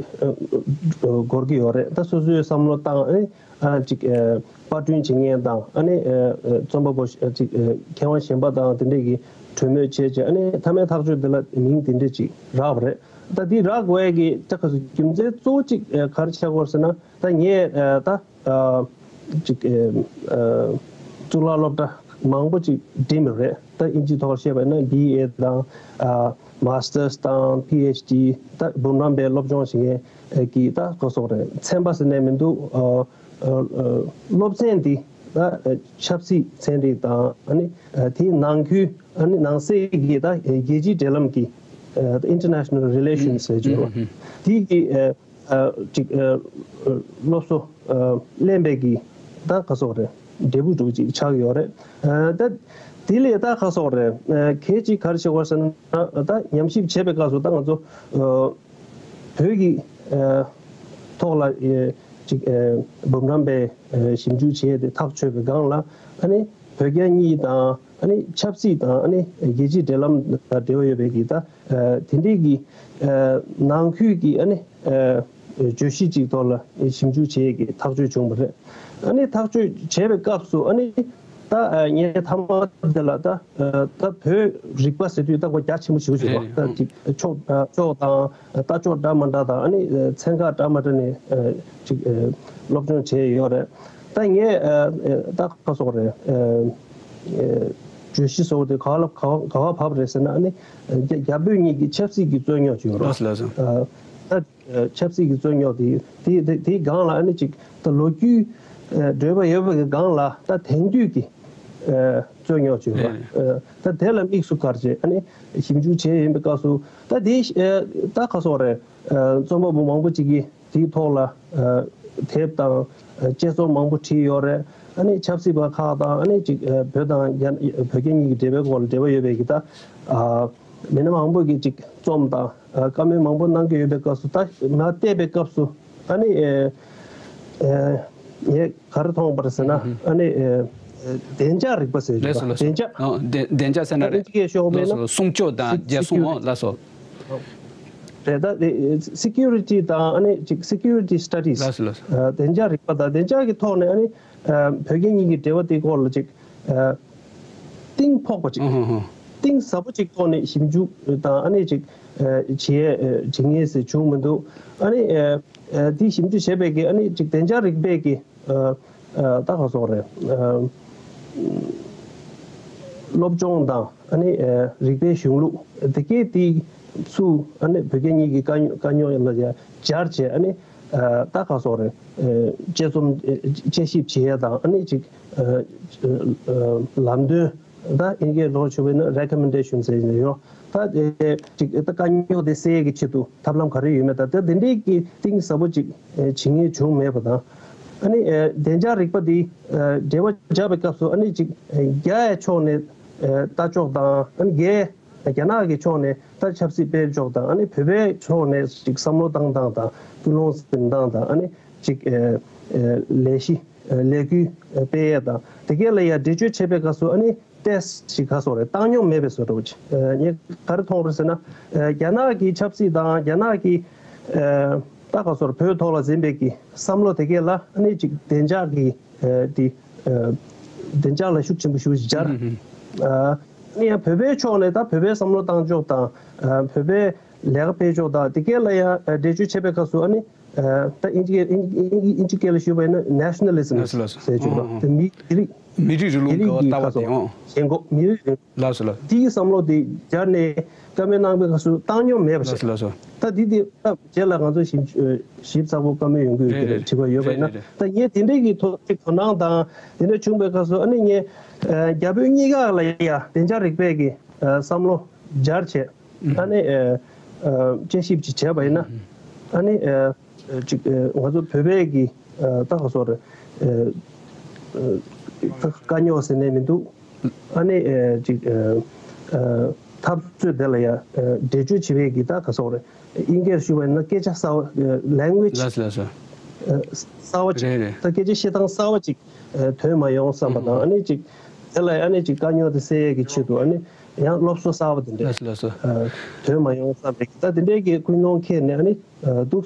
འགོར་གྱི་ཡོད་རེད། ད་སོ་སོའི་བསམ་བློ་བཏང་ཨ་ནི་ཅིག་པར་སྐྲུན་བྱེད་མཁན་དང་ཨ་ནི་རྩོམ་པ་པོ་ཅིག་མཁས་དབང་གཞན་པ་དང་དེ་འདྲས་ཀྱི་གྲོས་མོལ་བྱས་བྱས་ཨ་ནི་མཐའ་མའི་ཐག་གཅོད་དེ་ལ་མིང་དེ་འདྲས་ཅིག་རག་པ་རེད། ད་འདི་རག་དགོས་ཡ་གི་ད་ག་ཚོད་རྒྱུ་མཚན་གཙོ་བོ་གཅིག་ག་རེ་ཆགས་ཀྱི་ཡོད་རེད་ཟེར་ན། ད་ངས་ད་ཅིག་གཙུག་ལག་སློབ་གྲྭ་མང་པོ་ཅིག་འགྲིམས་པ་རེད། ད་ཨིན་ཇིའི་ཐོག་བཤད་པ་ཡིན་ན་བི་ཨེ་དང་མ་སི་ཊར་སི་དང་པི་ཨེཆ་ཌི་ད་འབུམ་རམས་པའི་སློབ་སྦྱོང་བྱེད་མཁན་གྱི་ད་ག་སོགས་རེད། ཚན་པ་ཟེར་ནས་མི་འདུག་སློབ་ཚན་འདི་ད་ཆབ་སྲིད་ཚན་རིག་དང་ཨ་ནི་དེའི་ནང་ཁུལ་ཨ་ནི་ནང་གསེས་ཀྱི་ད་རྒྱལ་སྤྱིའི་འབྲེལ་ལམ་གྱི་ད་International Relations ཟེར་གྱི་ཡོད་རེད། དེའི་གི་ཅིག་སློབ་གསོ་ལེན་པའི་གི་ད་ག་སོགས་རེད། འབྲས་བུ་འདྲ་བོ་ཅིག་ཆགས་ཡོད་རེད། ད་དེ་ལས་ད་ག་སོགས་རེད། གལ་ཆེ་ག་རེ་ཆགས་པ་ཟེར་ན་ད་ཉམས་ཞིབ་བྱེད་པའི་སྐབས་སུ་ད་ང་ཚོ་བོད་ཀྱི་ཐོག་ལ་ཅིག་འབུམ་རམས་པའི་ཞིབ་འཇུག་བྱས་ཏེ་ཐག་ཆོད་པའི་སྒང་ལ་ཨ་ནི་བོད་རྒྱ་གཉིས་དང་ཨ་ནི་ཆབ་སྲིད་དང་ཨ་ནི་རྒྱལ་སྤྱིའི་འབྲེལ་ལམ་དང་འབྲེལ་བ་ཡོད་པའི་གི་ད་དེ་འདྲའི་གི་ནང་ཁུལ་གྱི་ཨ་ནི་བརྗོད་གཞི་གཅིག་ཐོག་ལ་ཞིབ་འཇུག་བྱེད་ཀྱི་ཐག་གཅོད་བྱུང་བ་རེད། ཨ་ནི་ཐག་གཅོད་བྱས་པའི་སྐབས་སུ་ཨ་ནི་ད་ངས་མཐའ་མ་དེ་ལ་ད་ད་བོད་རིག་པ་ཟེར་དུས་ད་ཁོ་རྒྱ་ཆེན་པོ་ཞེ་པོ་ཅིག་རེད་རེད། ད་ཅིག་ཕྱོགས་ཕྱོགས་དང་ལྟ་ཕྱོགས་འདྲ་མི་འདྲ་དང་ཨ་ནི་ཚན་ཁག་འདྲ་མི་འདྲ་ནས་ཅིག་སློབ་སྦྱོང་བྱས་ཡོད་རེད། ད་ངས་ད་ག་སོགས་རེད། བརྗོད་གཞི་སོགས་དེ་ག་ལ་ག་ག་བ་བབས་རེད་ཟེར་ན་ཨ་ནི་རྒྱ་རྒྱ་བོད་གཉིས་ཀྱི་ཆབ་སྲིད་ཀྱི་རྩོད་རྙོག་ཅིག་ཡོད་རེད། ལགས་སོ་ལགས་སོ། ད་ཆབ་སྲིད་ཀྱི་རྩོད་རྙོག་དེ་དེ་དེ་དེའི་སྒང་ལ་ཨ་ནི་ཅིག་ད་ལོ་རྒྱུས་འགྲོས་པ་ཡོད་པའི་སྒང་ལ་ད་དེང་དུས་ཀྱི་རྩོད་རྙོག་ཅིག་ཡོད་རེད། ད་དེ་ལ་དམིགས་སུ་བཀར་བྱས་ཨ་ནི་ཞིབ་འཇུག་བྱས་ཡིན་པའི་སྐབས་སུ་ད་དེ་ད་ག་སོགས་རེད། རྩོམ་པ་པོ་མང་པོ་ཅིག་གིས། དེའི་ཐོག་ལ་དེབ་དང་དཔྱད་རྩོམ་མང་པོ་བྲིས་ཡོད་རེད། ཨ་ནི་ཆབ་སྲིད་པ་ཁག་དང་ཨ་ནི་ཅིག་བོད་དང་རྒྱ་བོད་རྒྱ་གཉིས་ཀྱི་འབྲེལ་བའི་སྐོར་ལ་འབྲེལ་བ་ཡོད་པའི་གི་ད་མི་སྣ་མང་པོ་གིས་ཅིག་རྩོམ་དང་བཀའ་མོལ་མང་པོ་གནང་གི་ཡོད་པའི་སྐབས་སུ་ད་མར་བལྟས་པའི་སྐབས་སུ་ཨ་ནི་ངས་ག་རེ་མཐོང་པ་རེད་ཟེར་ན་ཨ་ནི་བདེ་འཇགས་རིག་པ་ཟེར་གྱི་ལགས་སོ་ཡོད་པ། ལགས་སོ། བདེ་འཇགས། ཨ་བདེ་བདེ་འཇགས་ཟེར་ན་ཨ་རེད། ཨིན་ཇི་སྐད་ཤོག་མེད་ན་ལགས་སོ། སྲུང་སྐྱོབ་དང་རྒྱལ་སྲུང་། ཨོ་ལགས་སོ། རེད། ད་སི་ཀིའུ་རི་ཊི་དང་ཨ་ནི་ཅིག་སི་ཀིའུ་རི་ཊི་སི་ཊ་ཌི་སི། ལགས་སོ་ལགས་སོ། བདེ་འཇགས་རིག་པ་དང་བདེ་འཇགས་ཀྱི་ཐོག་ནས་ཨ་ནི་བོད་རྒྱ་གཉིས་ཀྱི་འབྲེལ་བ་དེའི་སྐོར་ལ་ཅིག་གཏིང་ཕོག་པ་ཅིག་ཧུང་ཧུང་ཧུང་། གཏིང་ཟབ་པོ་ཅིག་ཐོག་ནས་ཞིབ་འཇུག་དང་ཨ་ནི་ཅིག་བྱེད་བྱེད་ངེས་ཟེར་བྱུང་མི་འདུག་ཨ་ནི་དེ་ཞིབ་འཇུག་བྱས་པའི་གི་ཨ་ནི་ཅིག་བདེ་འཇགས་རིག་པའི་གི་ད་ག་སོགས་རེད། སློབ་སྦྱོང་དང་ཨ་ནི་རིག་པའི་གཞུང་ལུགས་དེ་གའི་དེ་ཚུ་ཨ་ནི་བོད་རྒྱ་གཉིས་ཀྱི་དཀའ་རྙོག་དཀའ་རྙོག་ལ་ཡ་སྦྱར་བྱས་ཨ་ནི་ད་ག་སོགས་རེད། དཔྱད་རྩོམ་དཔྱད་ཞིབ་བྱེད་ཡ་དང་ཨ་ནི་ཅིག་ལམ་སྟོན་ད་ཨིན་སྐད་ལོག་ཆོག་པས་ན་རེ་ཀོ་མེན་ཌེ་ཤན་ཟེར་ནས་ཡོད། ད་དེ་ཅིག་ད་དཀའ་རྙོག་དེ་སེལ་ཡ་གི་ཆེད་དུ་ཐབས་ལམ་ག་རེ་ཡོད་མེད་ད་དེ་དེ་འདྲའི་གི་གཏིང་ཟབ་པོ་ཅིག་བྱེད་མཁན་བྱུང་མེད་པ་དང་། ཨ་ནི་བདེ་འཇགས་རིག་པ་འདི་འབྲེལ་བ་འཇགས་པའི་སྐབས་སུ་ཨ་ནི་ཅིག་རྒྱ་ཡི་ཕྱོགས་ནས་ལྟ་ཕྱོགས་དང་ཨ་ནི་རྒྱའི་རྒྱ་ནག་གི་ཕྱོགས་ནས་ད་ཆབ་སྲིད་སྤེལ་ཕྱོགས་དང་ཨ་ནི་བོད་པའི་ཕྱོགས་ནས་ཅིག་བསམ་བློ་བཏང་སྟངས་དང་ཀུན་སློང་འཛིན་སྟངས་དང་ཨ་ནི་ཅིག་ལས་གཞི་ལས་འགུལ་སྤེལ་ཡས་དང་དེ་གས་ལ་ཡང་འགྲེལ་བརྗོད་བྱེད་པའི་སྐབས་སུ་ཨ་ནི་ཏེས་ཞིག་ག་སོགས་རེད་བཏང་མྱོང་མེད་པའི་བཟོ་འདྲ་བོ་ཅིག་ངས་ག་རེ་མཐོང་རེད་ཟེར་ན། རྒྱ་ནག་གི་ཆབ་སྲིད་དང་རྒྱ་ནག་གི་ད་ག་སོགས་བོད་ཐོག་ལ་འཛིན་པའི་གི་བསམ་བློ་དེ་གས་ལ་ཨ་ནི་ཅིག་བདེ་འཇགས་ཀྱི་དེ་བདེ་འཇགས་ལ་ཤུགས་ཆེན་པོ་ཞེ་པོ་ཅིག་སྦྱར། ཨ་ནི་ཡང་བོད་པའི་ཕྱོགས་ནས་ད་བོད་པའི་བསམ་བློ་བཏང་ཕྱོགས་དང་བོད་པའི་ལས་ཀ་སྤེལ་ཕྱོགས་དང་དེ་གས་ལ་ཡང་འགྲེལ་བརྗོད་བྱེད་པའི་སྐབས་སུ་ཨ་ནི། ད་ཨིན་ཇི་ཨིན་ཨིན་ཨིན་ཇི་སྐད་ལ་ཞུས་པ་ཡིན་ན་ནེ་ཤ་ནལ་ལི་ཛམ་ཟེར་ཆོག་པ་དེ་མི་མི་རིགས་མི་རིགས་རིང་ལུགས་ཀྱི་ལྟ་བ་དེ་ཨང་། ཞེན་ཁོག་མི་རིགས་རིང་ལགས་སོ་ལགས། དེའི་བསམ་བློ་དེ་སྦྱར་ནས་བཀའ་མོལ་གནང་པའི་སྐབས་སུ་བཏང་མྱོང་མེད་པ་ཞིག་ལགས་སོ་ལགས་སོ། ད་དེ་དེ་རྗེས་ལ་ང་ཚོ་ཞིབ་ཞིབ་ཚགས་པོ་བཀའ་མོལ་ཡོང་གི་ཡོད་རེད་རེད་དྲི་བ་ཡོད་པ་ཡིན་ན་རེད་རེད། ད་ངས་དེ་འདྲའི་གི་ཐོག་གི་དོ་སྣང་དང་དེ་འདྲ་བྱུང་པའི་སྐབས་སུ་ཨ་ནི་ངས་རྒྱ་བོད་གཉིས་ཀ་ལ་ཡ་བདེ་འཇགས་རིག་པའི་གི་བསམ་བློ་སྦྱར་བྱས། ཨ་ནི་དཔྱད་ཞིབ་ཅིག་བྱས་པ་ཡིན་ན་ཨ་ནི་ཅིག་ང་ཚོ་བོད་པའི་གི་ད་ག་སོགས་རེད། དཀའ་རྙོག་ཟེར་ནས་མི་འདུག་ཨ་ནི་ཅིག་འཐབ་རྩོད་དེ་ལ་ཡ་འགྲེལ་བརྗོད་བྱེད་པའི་གི་ད་ག་སོགས་རེད། ཨིན་སྐད་ཞུ་བ་ཡིན་ན་སྐད་ཆ་གསར་བ་ལེང་གུ་ཨེ་ཇི་ལགས་སོ་ལགས་སོ། གསར་བ་ཅིག་རེད་རེད། ད་སྐད་ཆ་བཤད་སྟངས་གསར་བ་ཅིག་ཐོན་མ་ཡོང་བསམ་པ་དང་ཨ་ནི་ཅིག་དེ་ལ་ཨ་ནི་ཅིག་དཀའ་རྙོག་དེ་སེལ་ཡས་ཀྱི་ཆེད་དུ་ཨ་ནི། ཡང་སློབ་གསོ་གསར་པ་དེ་འདྲས་ལགས་སོ་ལགས་སོ། ཨ་ཐོན་མ་ཡོང་བསམ་པའི་ད་དེ་འདྲས་ཀྱི་ཀུན་སློང་འཁྱེར་ནས་ཨ་ནི་ཨ་འདུག་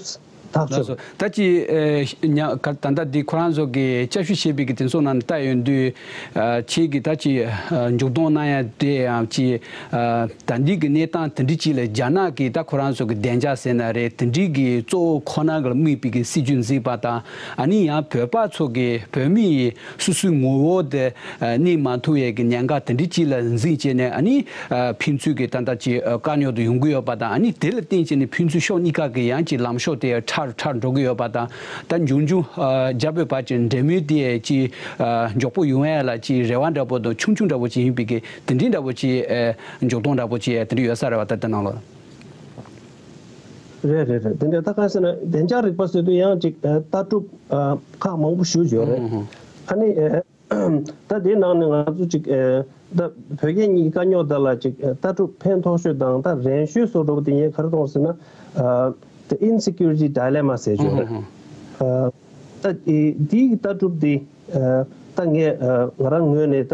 ཐག་ལགས་ཆོད། སོ། ད་ཅི་ཨེ་ཉ་ག་ད་ལྟ་འདི་ཁོ་རང་ཚོ་གི་བསྐྱར་ཞིབ་བྱས་པའི་གི་དེ་ཚོ་ནང་ལ་ལྟ་ཡོང་དུས། ཨ་ཁྱེད་ཀྱིས་ད་ཅི་ཨ་མཇུག་སྡོམ་གནང་ཡ་དེ་ཡང་ཅི་ཨ་ད་འདི་གི་གནས་སྟངས་དེ་འདྲ་ཅིག་ལ་རྒྱ་ནག་གིས་ད་ཁོ་རང་ཚོ་གི་བདེ་འཇགས་ཟེར་ན་རེད། དེ་འདྲའི་གི་གཙོ་བོ་ཁོ་ན་གི་ལ་དམིགས་པའི་གི་སྲིད་ཇུས་འཛིན་པ་དང་། ཨ་ནི་ཡང་བོད་པ་ཚོ་གི་བོད་མི་ཡི་སོ་སོའི་ངོ་བོ་དེ་ཨ་གནས་མ་ཐུབ་ཡས་ཀྱི་ཉེན་ཁ་དེ་འདྲ་ཅིག་ལ་འཛིན་བྱས་ནས། ཨ་ནི་ཨ་ཕན་ཚུན་གྱི་ད་ལྟ་ཅིག་ཨ་དཀའ་རྙོག་དེ་ཡོང་གི་ཡོད་པ་དང་། ཨ་ནི་དེ་ལ་བརྟེན་བྱས་ནས་ཕན་ཚུན་ཕྱོགས་གཉིས་ཀ་གི་ཡང་ཅིག་ལམ་ཕྱོགས་དེ་ཕྲ་རུ་ཕྲ་རུ་འགྲོ་གི་ཡོད་པ་དང་། ད་འབྱུང་འགྱུར་ཨ་རྒྱ་བོད་བར་གྱི་འབྲེལ་མོལ་དེ་ཅིག་ཨ་མགྱོགས་པོ་ཡོང་ཡ་ལ་ཅིག་རེ་བ་འདྲ་པོ་དང་ཆུང་ཆུང་འདྲ་པོ་ཅིག་ཡིན་པའི་གི་དེ་འདྲའི་འདྲ་པོ་ཅིག་ཨ་མཇུག་སྡོམ་འདྲ་པོ་ཅིག་དེ་འདྲ་ཡོད་ས་རེད་བ། ད་ལྟ་ནང་ལོགས། རེད་རེད་རེད། དེ་འདྲ་ད་ག་ཟེར་ན་བདེ་འཇགས་རིག་པ་ཟེར་དུས་ཡང་ཅིག་ཨ་ལྟ་གྲུབ་ཨ་ཁག་མང་པོ་ཞེ་པོ་ཅིག་ཡོད་རེད། ཨ་ནི་ཨ་ད་དེའི་ནང་ནས་ང་ཚོ་ཅིག་ཨ་ད་བོད་རྒྱ་གཉིས་དཀའ་རྙོག་དེ་ལ་ཅིག་ཨ་ལྟ་གྲུབ་ཕན་ཐོགས་ཤོས་དང་ད་རན་ཤོས་བཟོ་འདྲ་པོ་དེ་ངས་ག་རེ་མཐོང་ཟེར་ན། ཨ་The Insecurity Dilemma ཟེར་ཅིག་ཡོད་རེད། ཨ་ད་དེའི་ལྟ་གྲུབ་དེ་ཨ་ད་ངས་ཨ་ང་རང་ངོས་ནས་ད་ལྟ་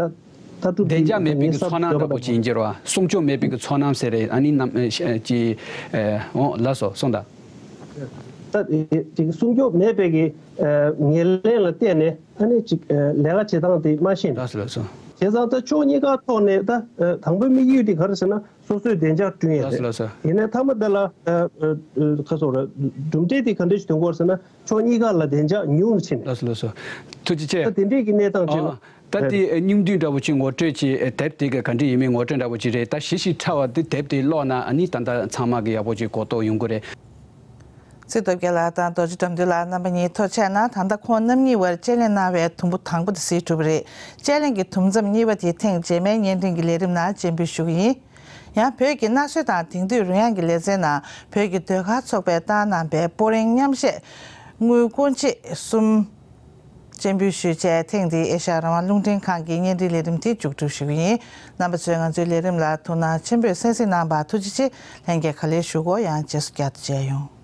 གྲུབ་བདེ་འཇགས་མེད་པའི་གི་ཚོར་སྣང་འདྲ་པོ་ཅིག་ཡིན་གྱི་རེད་བ། སྲུང་སྐྱོབ་མེད་པའི་གི་ཚོར་སྣང་ཟེར་རེད། ཨ་ནི་ནམ་ཨེ་ཤ་ཅི་ཨེ་འོང་ལགས་སོ། གསུངས་དང་། ད་ཨེ་ཅིག་སྲུང་སྐྱོབ་མེད་པའི་གི་ཨེ་ངོས་ལེན་ལ་བལྟས་ནས་ཨ་ནི་ཅིག་ཨེ་ལས་ཀ་བྱེད་སྟངས་དེ་མ་ཤེས་ནས། ལགས་སོ་ལགས་སོ། བྱས་ཙང་ད་ཕྱོགས་གཉིས་ཀ་ཐོག་ནས་ད་ཨེ་དང་པོའི་དམིགས་ཡུལ་དེ་ག་རེ་ཟེར་ན་སོ་སོའི་བདེ་འཇགས་བསྐྲུན་ཡ་ལགས་སོ་རེད། ལགས་སོ། ཡིན་ནའི་མཐའ་མ་དེ་ལ་ཨེ་ཨེ་ཁ་སོ་ར་གྲུབ་འབྲས་དེ་ག་འདྲ་ཞིག་ཐོན་གྱི་ཡོད་ཟེར་ན་ཕྱོགས་གཉིས་ཀ་ལ་བདེ་འཇགས་ཉུང་རུ་ཕྱིན། ལགས་སོ་ལགས་སོ། ཐུགས་རྗེ་ཆེ། ད་དེ་འདྲས་ཀྱི་གནས་སྟངས་ཅིག་ལ། ཨ། ད་དེ་སྙིང་བསྡུས་འདྲ་པོ་ཅིག་ངོ་སྤྲོད་ཅིག་དེབ་དེ་ག་ག་འདྲ་ཡིན་མིན་ངོ་སྤྲོད་འདྲ་པོ་ཅིག་རེད། ད་ཞིབ་ཞིབ་ཕྲ་བ་དེ་དེབ་དེ་ཀློག་ན་ཨ་ནི་ད་ལྟ་ཚང་མ་གི་ཡག་པོ་ཅིག་གོ་རྟོགས་ཡོང་གི་རེད། ཚེ་སྟོབས་རྒྱལ་ལགས་དང་རྡོ་རྗེ་དགྲ་འདུལ་ལགས་རྣམ་པ་གཉིས་ཐུགས་རྗེ་ཆེ་གནང་། ད་ལྟ་ཁོང་རྣམ་གཉིས་དབར་དཔྱད་གླེང་གནང་བའི་དུམ་བུ་དང་པོ་དེ་གཟིགས་གྲུབ་པ་རེད། དཔྱད་གླེང་གི་དུམ་མཚམས་གཉིས་པ་དེ་ཐེངས་རྗེས་མའི་བརྙན་འཕྲིན་གྱི་ལས་རིམ་ནང་སྤྱན་འབུལ་ཞུ་གི་ཡིན། ཡང་བོད་ཀྱི་མནའ་ཟོན་དང་དེང་དུས་རོལ་དབྱངས་ཀྱི་ལེ་ཚན་ནང་བོད་ཀྱི་ཟློས་གར་ཚོགས་པས་བཏང་གནང་པའི་སྤོ་རིང་མཉམ་གཞས་དངུལ་སྐུ་མཆེད་གསུམ་སྤྱན་འབུལ་ཞུས་བྱས། ཐེངས་འདིའི་ཨེ་ཤ་ཡ་རང་དབང་རླུང་འཕྲིན་ཁང་གི་བརྙན་འཕྲིན་ལས་རིམ་དེ་མཇུག་སྒྲིལ་ཞུ་གི་ཡིན། རྣམ་པ་ཚོས་ང་ཚོའི་ལས་རིམ་ལ་ཐུགས་སྣང་ཆེན་པོས་གསན་གཟིགས་གནང་བར་ཐུགས་རྗེ་ཆེ། ལྷན་རྒྱས་ག་ལེར་ཞུ་གོ། ཡང་རྗེས་སུ་བསྐྱར་དུ་མཇལ་ཡོང་།